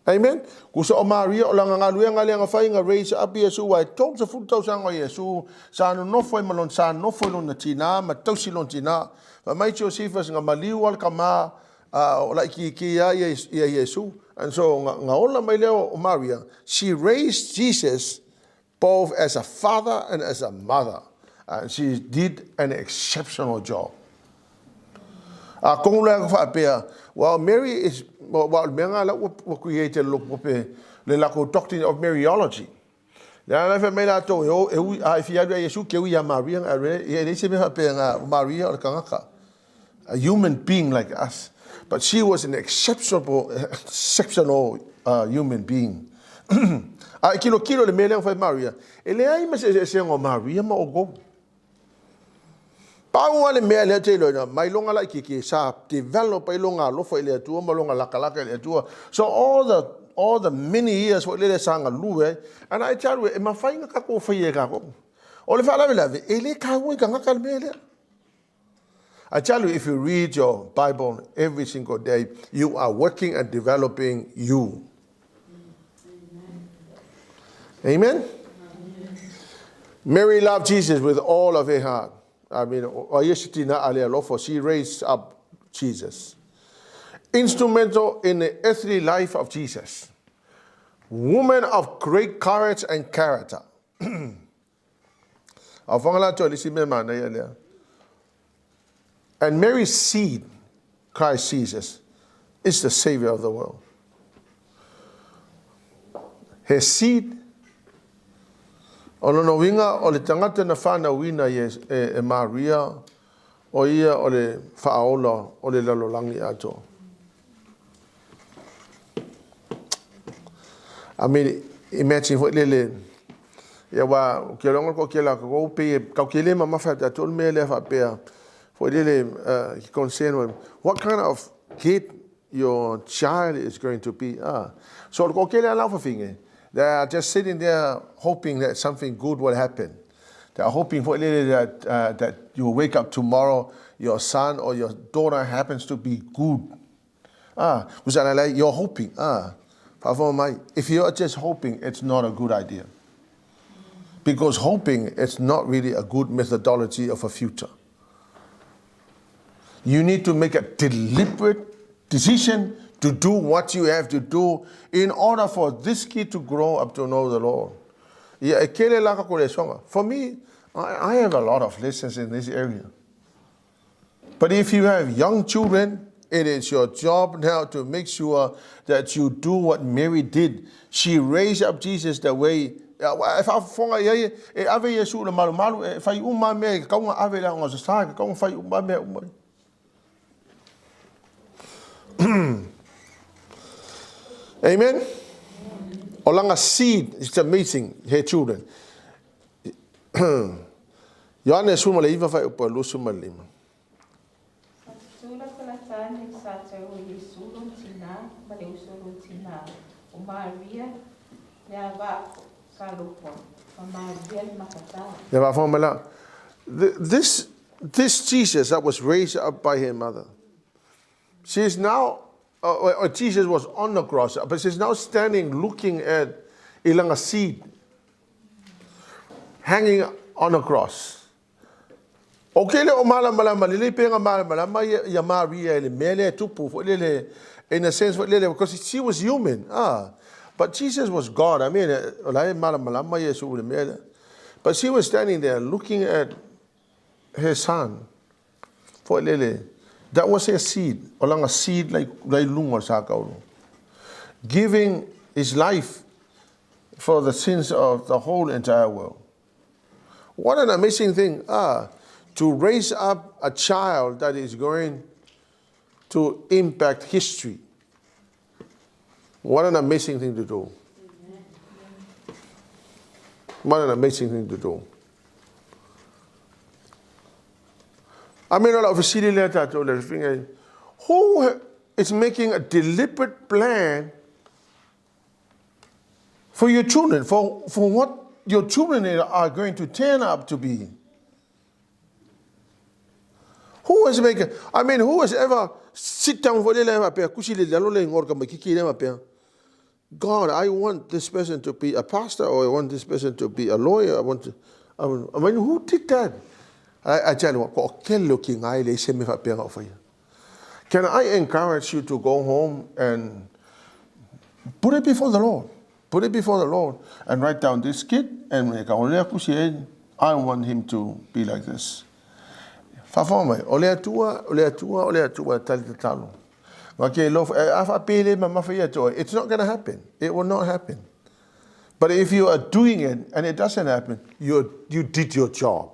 Amen. Kusa o Maria o langa galuega lea na fai na raise up Iesu aua e 30 tausaga o Iesu sa nonofo ai ma lona sa nofo i lona tina ma tausi lona tina. Fai mai Josephus na maliu a le tama o laitiiti a ia ia Iesu. And so na ola mai lea o Maria, she raised Jesus both as a father and as a mother. And she did an exceptional job. A kongu lea ka faapea, well, Mary is, well, le mea ngā la ua create le loku pope le lako doctrine of Mariology. Le ana fai mai latou, e o, e ui, a e fia alu ia Iesu, ke ui ia Maria, a re, e leai se mea faapea ngā Maria o le tagata. a human being like us. But she was an exceptional, exceptional human being. A e kilokilo le mea lea na fai Maria, e leai ma se eseesega o Maria ma outou. Pau lava le mea lea ou te iloaina, mai lona laitiiti sa develop ai lona alofa i le Atua ma lona latalata i le Atua. So all the all the many years foi lele sa galue ai, and I tell you, e mafai ona tatou faia e tatou. O le faalavelave, e le taua i tagata le mea lea. I tell you, if you read your Bible every single day, you are working and developing you. Amen? Mary loved Jesus with all of her heart. I mean, o ia se tina a le alofa, she raised up Jesus. Instrumental in the earthly life of Jesus. Woman of great courage and character. A fanga la toa le isi mea manaia lea. And Mary's seed, Christ Jesus, is the savior of the world. He seed, o lona uiga o le tagata na fanauina e, e, e Maria, o ia o le faaola o le lalolagi atoa. I mean, imagine foi lele, ia wa, o ke longa ko ke la ko pe kau ke le mamafa ta tol me le faapea foi lele concern what kind of kid your child is going to be. Ah. So ko ke le la fa they are just sitting there hoping that something good will happen. They are hoping for that, that you will wake up tomorrow, your son or your daughter happens to be good. Ah, you're hoping. Ah, if you're just hoping, it's not a good idea. Because hoping is not really a good methodology of a future. You need to make a deliberate decision to do what you have to do in order for this kid to grow up to know the Lord. For me, I have a lot of lessons in this area. But if you have young children, it is your job now to make sure that you do what Mary did. She raised up Jesus the way e faafofoga i ai e ave Iesu i le malumalu e fai uma mea e tatau ona ave i le aoga sa, e tatau ona fai uma mea uma. Amen. O lana seed, it's amazing, her children. Ioane 19 fuaiupu 25. Sa tutula talatane sa tau o Iesu lona tinā ma le uso o lona tinā, o Maria le ava Kalopa, ma Maria le Makatala. Ia faafofoga mai la. This, this Jesus that was raised up by her mother, she is now, Jesus was on the cross, but she's now standing looking at i lana seed hanging on a cross. O ke le o malamalama lelei pe nga malamalama ia, ia Maria i le mea lea e tupu foi lele, in a sense foi lele, because she was human. Ah. But Jesus was God. I mean, o la e malamalama Iesu i le mea lea. But she was standing there looking at her son. Foi lele, that was her seed. O lana seed lai, lai lunga o le sa kaulu. Giving his life for the sins of the whole entire world. What an amazing thing to raise up a child that is going to impact history. What an amazing thing to do. What an amazing thing to do. I mean, o lau fesili lea tatou le finga, who is making a deliberate plan for your children, for what your children are going to turn up to be? Who has make I mean, who has ever sit down for le faapea, kusi le lalo le ngor ka makiki le faapea, God, I want this person to be a pastor, or I want this person to be a lawyer. I want to, I mean, who did that? I tell you what, ko kele ki ngai le se me faapea ngau whaia. Can I encourage you to go home and put it before the Lord? Put it before the Lord and write down this kid and I want him to be like this. Faafofoga mai, o le Atua, o le Atua, o le Atua e tali tatalo. Nga ke lof, e a faapele mamafa ia te oe, it's not going to happen. It will not happen. But if you are doing it and it doesn't happen, you did your job.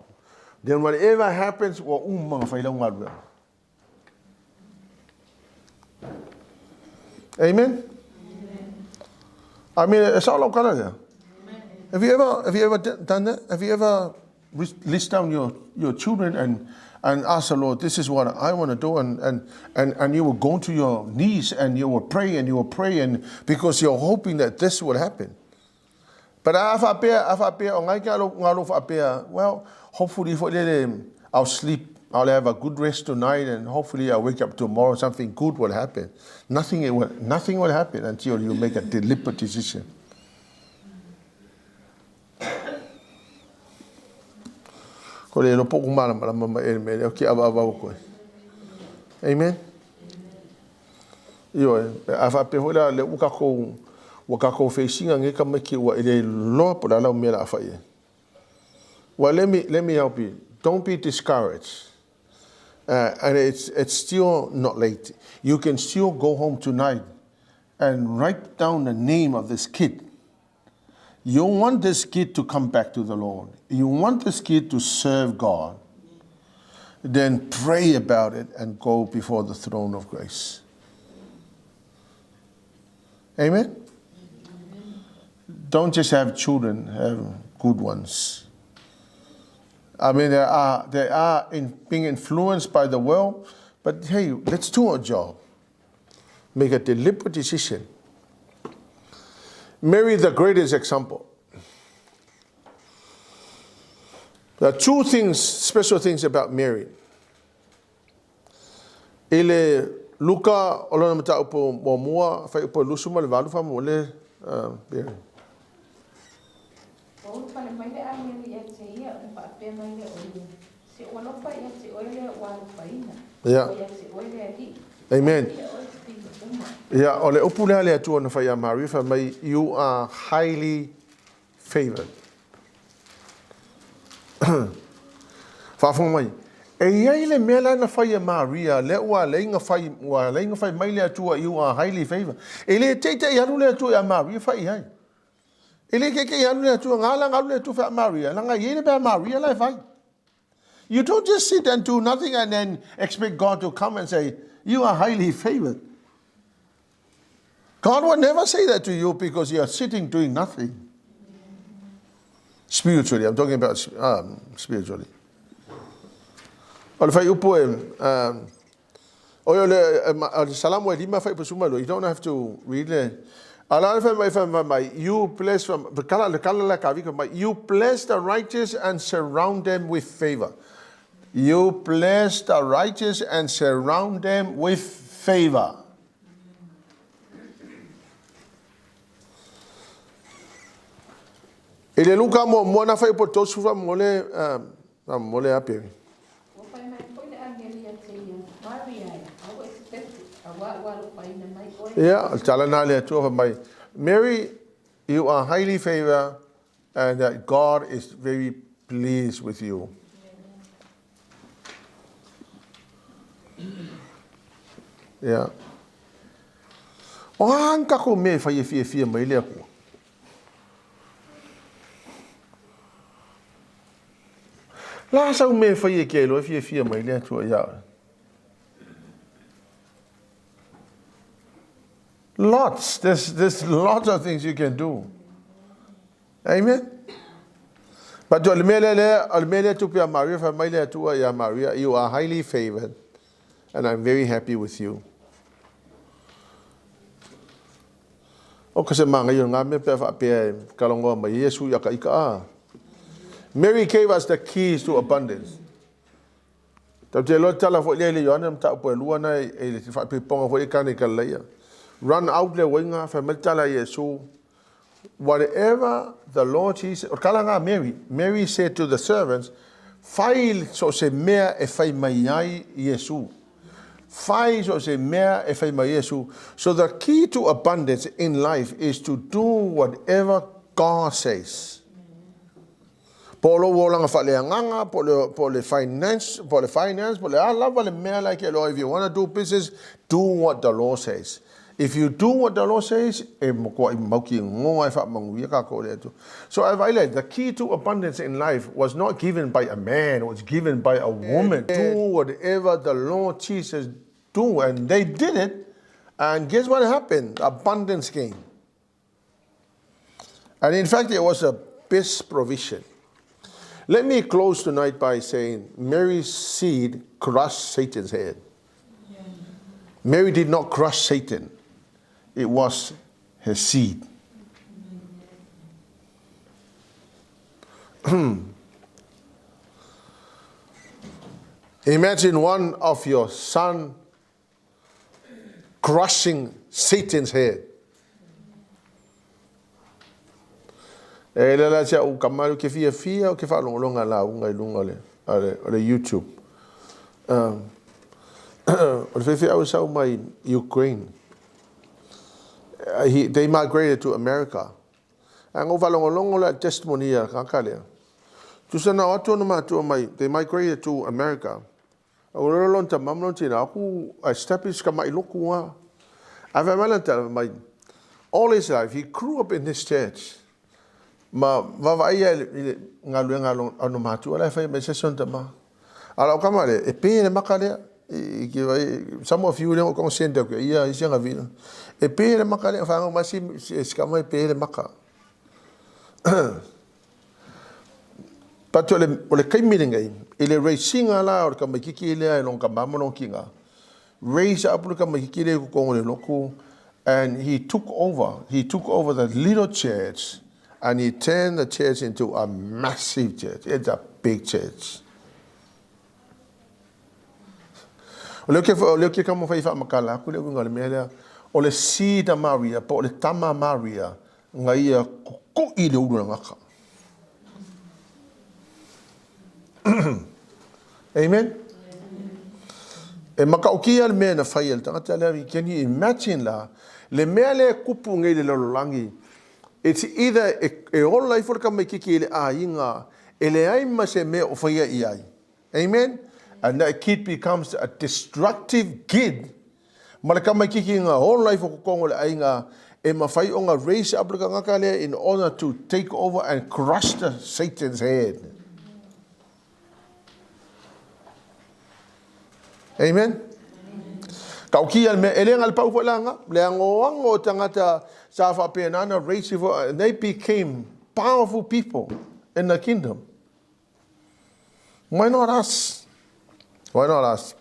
Then whatever happens, ua uma ona fai lau galuega. Amen? I mean, e sao lau tala lea. Have you ever, have you ever done that? Have you ever list down your, your children and, and ask the Lord, this is what I want to do, and, and, and, and you will go to your knees and you will pray and you will pray and because you're hoping that this will happen. But a faapea, a faapea, o ngai ka lo, ngā lo faapea, well, hopefully for lele, I'll sleep, I'll have a good rest tonight and hopefully I'll wake up tomorrow, something good will happen. Nothing, it will, nothing will happen until you make a deliberate decision. Ko le lopo ku malamalama ma e me lea ki avaava o koe. Amen. Ioe, a faapea foi la lea ua tatou ua tatou face ina nei tamaiti ua e le iloa po o le a lau mea o le a fai ai. Well, let me, let me help you. Don't be discouraged. Uh, and it's, it's still not late. You can still go home tonight and write down the name of this kid. You want this kid to come back to the Lord. You want this kid to serve God. Then pray about it and go before the throne of grace. Amen? Don't just have children, have good ones. I mean, they are, they are in, being influenced by the world, but hey, let's do our job. Make a deliberate decision. Mary, the greatest example. There are two things, special things about Mary. I le Luka o lona mataupu muamua, fuaiupu e 28 faamolemole, Mary. Ua ulufale mai le agelu ia te ia ona faapea mai lea o ia, Se ua alofa ia te oe lea ua alofaina, Ia. ua ia te oe le Alii, Amen. manuia oe fafine uma. Ia, o le upu lea a le Atua na fai ia Maria, fai mai, You are highly favored. Faafofoga mai, e i ai le mea la na fai e Maria, lea ua alai na fai, ua alai na fai mai le Atua, you are highly favored. E le teitei alu le Atua ia Maria fai i ai. E le teitei alu le Atua, nga la alu le Atua fai Maria, langa i ai le mea Maria la e fai. You don't just sit and do nothing and then expect God to come and say, you are highly favored. God will never say that to you because you are sitting doing nothing. Spiritually, I'm talking about um, spiritually. O le fuaiupu e, um, o le, o le Salamo e lima fuaiupu sefulumalua, you don't have to read le, a la le fai mai, fai mai, you bless, from, kala, le kala la kavika mai, you bless the righteous and surround them with favor. You bless the righteous and surround them with favor. I le Luka muamua na fuaiupu 30 faamolemole, faamolemole a Peri. Ua fai mai foi le agelu ia te ia, Maria e, aua e te fefu, auā ua alofaina mai oe e le Ia, o le tala lena a le Atua fai mai, Mary, you are highly favored and that God is very pleased with you. Ia. O a ni tatou mea e fai e fiafia mai ai le Atua? La sau mea e fai e ke iloa e fiafia mai le Atua ia oe. Lots. There's, there's lots of things you can do. Amen. But o le mea lea, lea, o le mea lea tupu ia Maria, fai mai le Atua ia Maria, you are highly favored and I'm very happy with you. O ka se māngai o ngā mea pea faapea e kalongoa mai e Iesu ia ka ika a. Mary gave us the keys to abundance. Tau te loa tala foi lea i le Ioane mataupu e lua na e le faapeipoga foi e kane i Kalilaia. Run out le uaiga, fai mai le tala a Iesu, whatever the Lord Jesus, o tala ngā Mary, Mary said to the servants, fai so se mea e fai mai ai Iesu. Fai so se mea e fai mai Iesu. So the key to abundance in life is to do whatever God says. Po o lou olaga faaleagaga, po o le, po o le finance, po o le finance, po o le a lava le mea la e ke iloa, if you want to do business, do what the Lord says. If you do what the Lord says, e matuai mautinoa e faamanuia tatou e le Atua. So I vaai lea, the key to abundance in life was not given by a man, it was given by a woman. Do whatever the Lord Jesus do, and they did it, And guess what happened? Abundance came. And in fact, it was a best provision. Let me close tonight by saying Mary's seed crushed Satan's head. Mary did not crush Satan. It was her seed. Imagine one of your son crushing Satan's head. E le la sia u kamalu ke fia fia o ke whaalongolonga la unga i lunga le, le, le YouTube. Um, o le whewhi au sau mai Ukraine. He, they migrated to America. Ae na ou faalogologo lea i le testimony a le tagata lea, tusa na o atu ona matua mai, they migrated to America, a ua lolo lona tama ma lona tina, aku establish ka mai loku a. Ae fai mai lana tala, fai mai, all his life he grew up in this church, ma vaavaai ia i le galuega a lona matua la e fai mai se isi ona tama. A o lau kama lea, e pe le maka lea, i ke vai, some of you lea o kong send aku ia isi anga vina. E pe le maka lea, whanau mai si, si kama e pe le maka. But o le, o le kaimi lenei, i le racinga la o le kamaikiki lea e long kama ma long kinga, raise up le kamaikiki lea i kokongo le loku, and he took over, he took over the little church, and he turned the church into a massive church. It's a big church. O lea o lea ke kamo fai whaamakala aku le uinga o le mea lea, o le seed a Maria, po o le tama Maria, nga ia kuku'i le ulu rangaka. Amen? E makaukia le mea na fai e le tangata lea, can you imagine la, le mea lea e kupu nei le lalolagi, it's either e, e ola ifo le tamaititi i le aiga, e leai ma se mea o faia i ai. Amen? And that kid becomes a destructive kid. Ma le tamaititi na ola ifo totonu o le aiga, e mafai ona raise up le tagata lea in order to take over and crush the Satan's head. Amen. Ka uki le mea, e le ngal pau foi langa, le angoango o tangata sa faapena na raise ifo, and they became powerful people in the kingdom. Why not us? Why not us?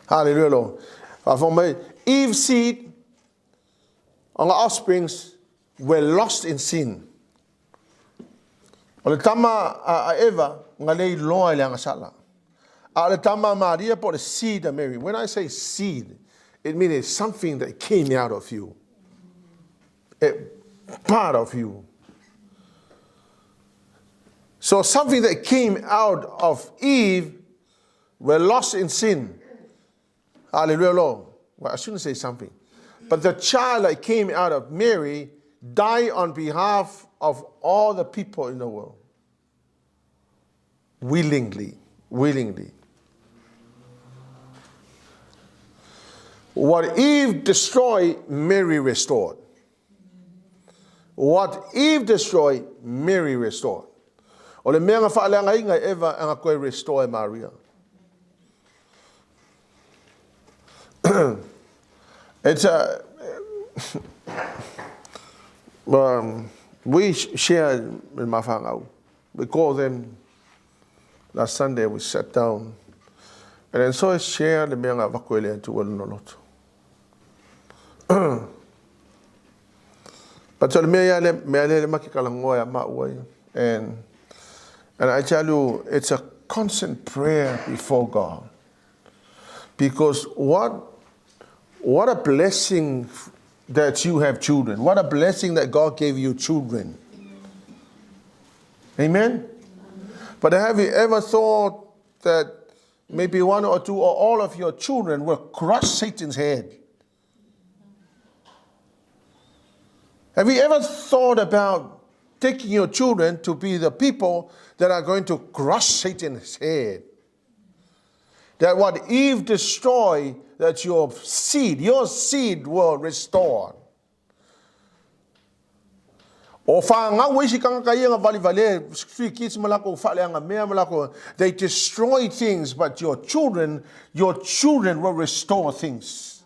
Hallelujah, Lord. Whaafonga mai, Eve's seed on the offsprings were lost in sin. O le tama a Eva, nga lei loa i le agasala. A o le tama a Maria po o le seed a Mary. When I say seed, it means it's something that came out of you. A part of you. So something that came out of Eve were lost in sin. Hallelujah, Lord. Well, I shouldn't say something. But the child that came out of Mary died on behalf of all the people in the world. Willingly. Willingly. What Eve destroyed, Mary restored. What Eve destroyed, Mary restored. O le mea na faaleagaina e Eva, e na koe restore e Maria. It's a, um, we share in my whānau. We call them, last Sunday we sat down, and then so I share le mea ngā wako e le atu ua lona loto. But o le mea ia le mea le le make kalangoa ia maua ia. And, and I tell you, it's a constant prayer before God. Because what, what a blessing that you have children. What a blessing that God gave you children. Amen? But have you ever thought that maybe one or two or all of your children will crush Satan's head? Have you ever thought about taking your children to be the people that are going to crush Satan's head? That what Eve destroyed, that your seed, your seed will restore. O whāngau isi kangaka ia nga valivale, sui kids ma lako whaleanga mea ma lako, they destroy things, but your children, your children will restore things.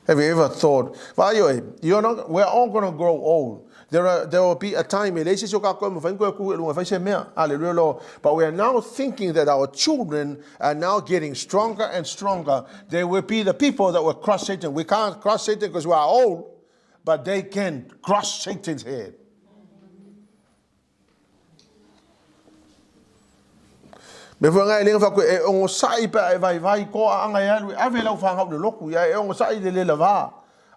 Have you ever thought, vaai oe, you're not, we're all going to grow old. There, are, there will be a time, e leai se isi o kākou e mafai ona koe kū e luga e fai se mea. Hallelujah, Lord. But we are now thinking that our children are now getting stronger and stronger. They will be the people that will crush Satan. We can't crush Satan because we are old, but they can crush Satan's head. Mea foi ngai lenga fa e ogosaʻi pe a e vaivai ko aaga e alu e ave lau fagau i le loku ia e ogosaʻi i le le lavā.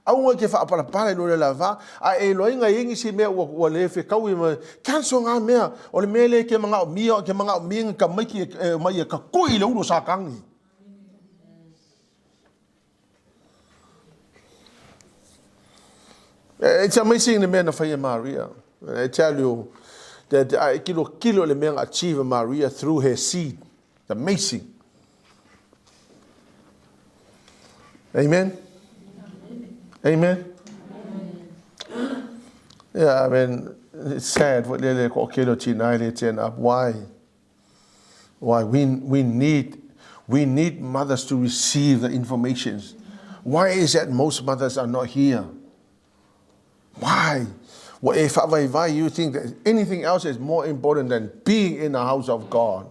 Aua e te faapalapala i lo le lavā a e iloaina i ai nisi mea ua ua le fekaui ma cancel ngā mea. O le mea lea e te manaomia, e te manaomia ni tamaiti e e omai e tatui i le ulu o Satani. It's amazing le mea na fai e Maria. And I tell you that I kilo kilo le mea na achieve Maria through her seed. It's amazing. Amen. Amen. Yeah, I mean, it's sad what lele ko kilo tina le ten up. Why? Why? We, we need we need mothers to receive the information. Why is that most mothers are not here? Why? Well, if why you think that anything else is more important than being in the house of God?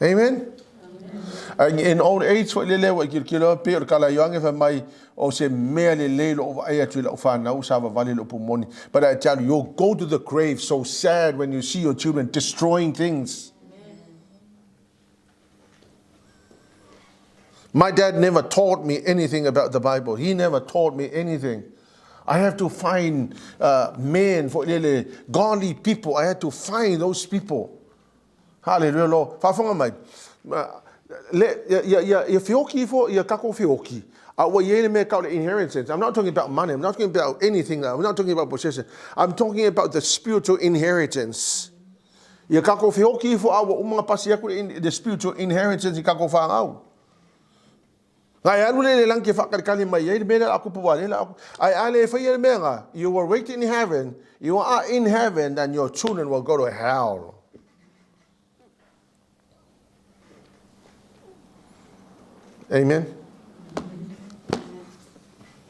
Amen? In old age foi lele ua kilokilo pei o le kalaioage fai mai o se mea lelei lou vaai atu i lau fanau savavali i le upu moni. But I tell you, you'll go to the grave so sad when you see your children destroying things. My dad never taught me anything about the Bible. He never taught me anything. I have to find uh, men, for lele, godly people. I had to find those people. Hallelujah, Lord. Faafofoga mai. Le, ia, ia, ia, ia feoki ifo, ia kako feoki. A ua i ai le mea kau le inheritance. I'm not talking about money. I'm not talking about anything. I'm not talking about possession. I'm talking about the spiritual inheritance. Ia kako feoki ifo a ua uma nga pasi aku le, the spiritual inheritance i kako whangau. Ngai alu le le langi ke whakalikali mai ai le mea le a kupu wale la aku. Ai a le whai le mea nga, you will wait in heaven, you are in heaven and your children will go to hell. Amen.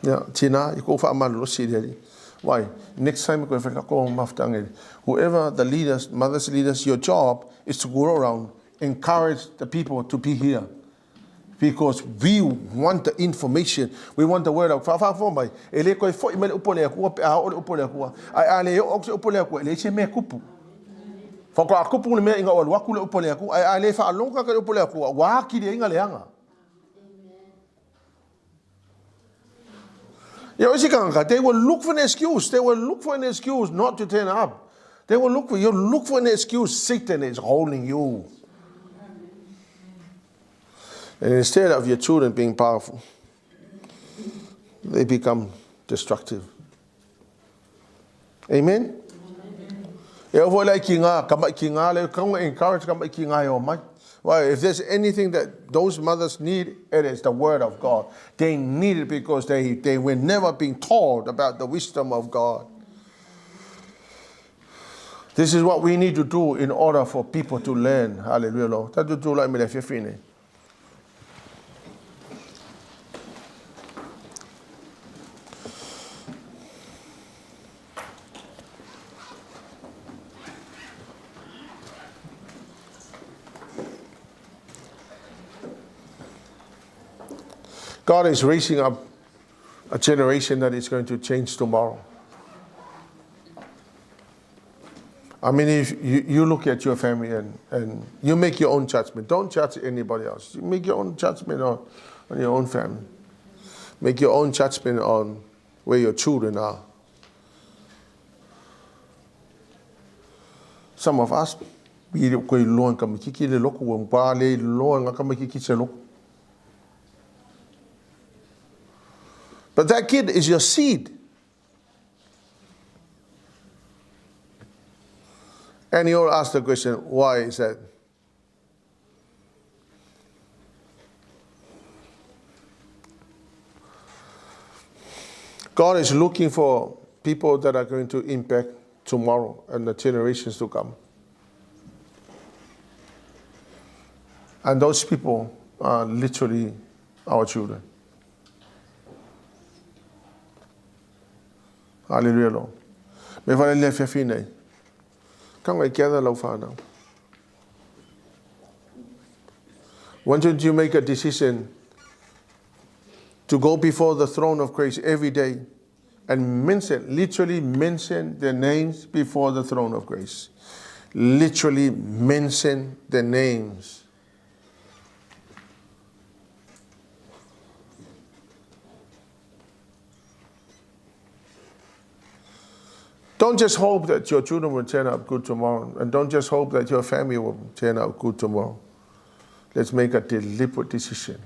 Yeah, tina, i ko whaamalolosi le ali. Why? Next time ko e whakako mafutanga. Whoever the leaders, mothers leaders, your job is to go around, encourage the people to be here. Because we want the information, we want the word of Whaafo mai, e le koe foi mai le upu a le Atua pe a oo le upu a le Atua. Ae a le oo atu se upu a le Atua, e leai se mea e kupu. Whakakupu kupu le mea ina o alu atu le upu a le Atua, ae a le faalogo tagata i le upu a le Atua, ua atili ai na leaga. Ia o isi tagata, they will look for an excuse, they will look for an excuse not to turn up. They will look for, you look for an excuse, Satan is holding you. And instead of your children being powerful, they become destructive. Amen? E au foi lai ki ngā, ka mai ki ngā, le kaunga encourage ka mai ki ngā e o mai. Well, if there's anything that those mothers need, it is the word of God. They need it because they, they were never being taught about the wisdom of God. This is what we need to do in order for people to learn. Hallelujah, Lord. Tatu tu lai me le fiafi nei. God is raising up a generation that is going to change tomorrow. I mean, if you, you look at your family and, and you make your own judgment, don't judge anybody else. You make your own judgment on, on your own family. Make your own judgment on where your children are. Some of us, we ko i loa ka mikiki le loko, ua mpā le i loa ngā ka mikiki se loko. But that kid is your seed. And you'll ask the question, why is that? God is looking for people that are going to impact tomorrow and the generations to come. And those people are literally our children. Hallelujah, Lord. Me whare le fiafi nei. Ka ngai gather lau whanau. Why don't you make a decision to go before the throne of grace every day and mention, literally mention their names before the throne of grace. Literally mention their names. Don't just hope that your children will turn out good tomorrow, and don't just hope that your family will turn out good tomorrow. Let's make a deliberate decision.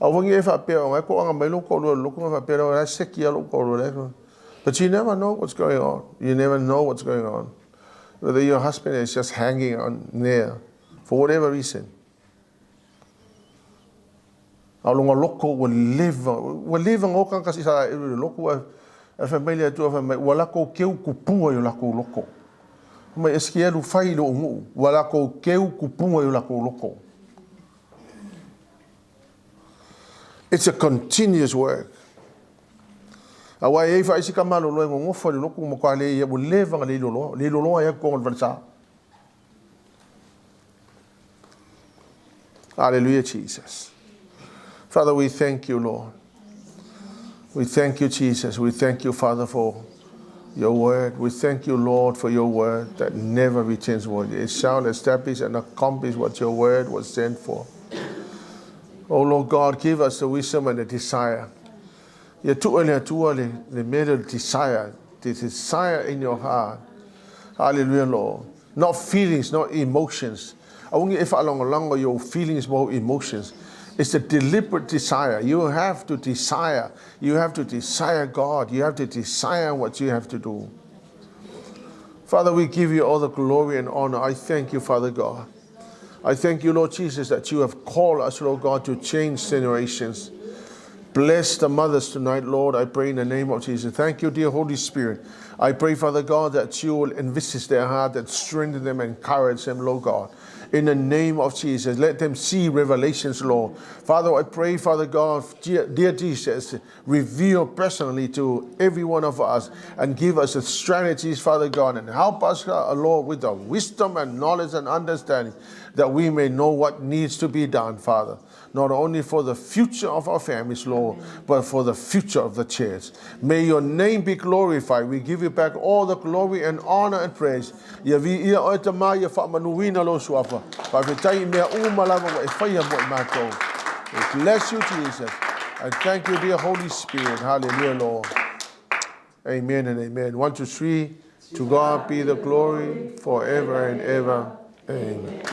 Aua e faapea o ngai ko anga mai lou toalua i le lotu na faapea o la e seki lava lou toalua le But you never know what's going on. You never know what's going on. Whether your husband is just hanging on there for whatever reason. A o lona loto ua leva, ua leva ona o tagata sa i le lotu ae fai mai le Atua fai mai ua latou keu kupuga i o latou loto. Fai mai e siki alu fai i lou nuu, ua latou keu kupuga i o latou loto. It's a continuous work. Aua e i ai faaisi tama malolo e nonofo i le lotu matua le ia ua leva ona le iloloa, le iloloa ai lava totonu o le falesa. Hallelujah, Jesus. Father, we thank you, Lord. We thank you, Jesus. We thank you, Father, for your word. We thank you, Lord, for your word that never returns void. It shall establish and accomplish what your word was sent for. Oh, Lord God, give us the wisdom and the desire. Ia tuu e le Atua le, le mea lea o le desire, the desire in your heart. Hallelujah, Lord. Not feelings, not emotions. Aua ne i e faalagolago i ou feelings ma ou emotions. It's a deliberate desire. You have to desire. You have to desire God. You have to desire what you have to do. Father, we give you all the glory and honor. I thank you, Father God. I thank you, Lord Jesus, that you have called us, Lord God, to change generations. Bless the mothers tonight, Lord. I pray in the name of Jesus. Thank you, dear Holy Spirit. I pray, Father God, that you will envisage their heart and strengthen them and encourage them, Lord God. In the name of Jesus, let them see revelations, Lord. Father, I pray, Father God, dear, dear Jesus, reveal personally to every one of us and give us the strategies, Father God, and help us, Lord, with the wisdom and knowledge and understanding that we may know what needs to be done, Father not only for the future of our families, Lord, but for the future of the church. May your name be glorified. We give you back all the glory and honor and praise. Ia viia oe Tama, ia faamanuina lou suafa. Faafetai i mea uma lava ua e faia mo i matou. We bless you, Jesus. And thank you, dear Holy Spirit. Hallelujah, Lord. Amen and amen. 1, 2, 3. To God be the glory forever and ever. Amen.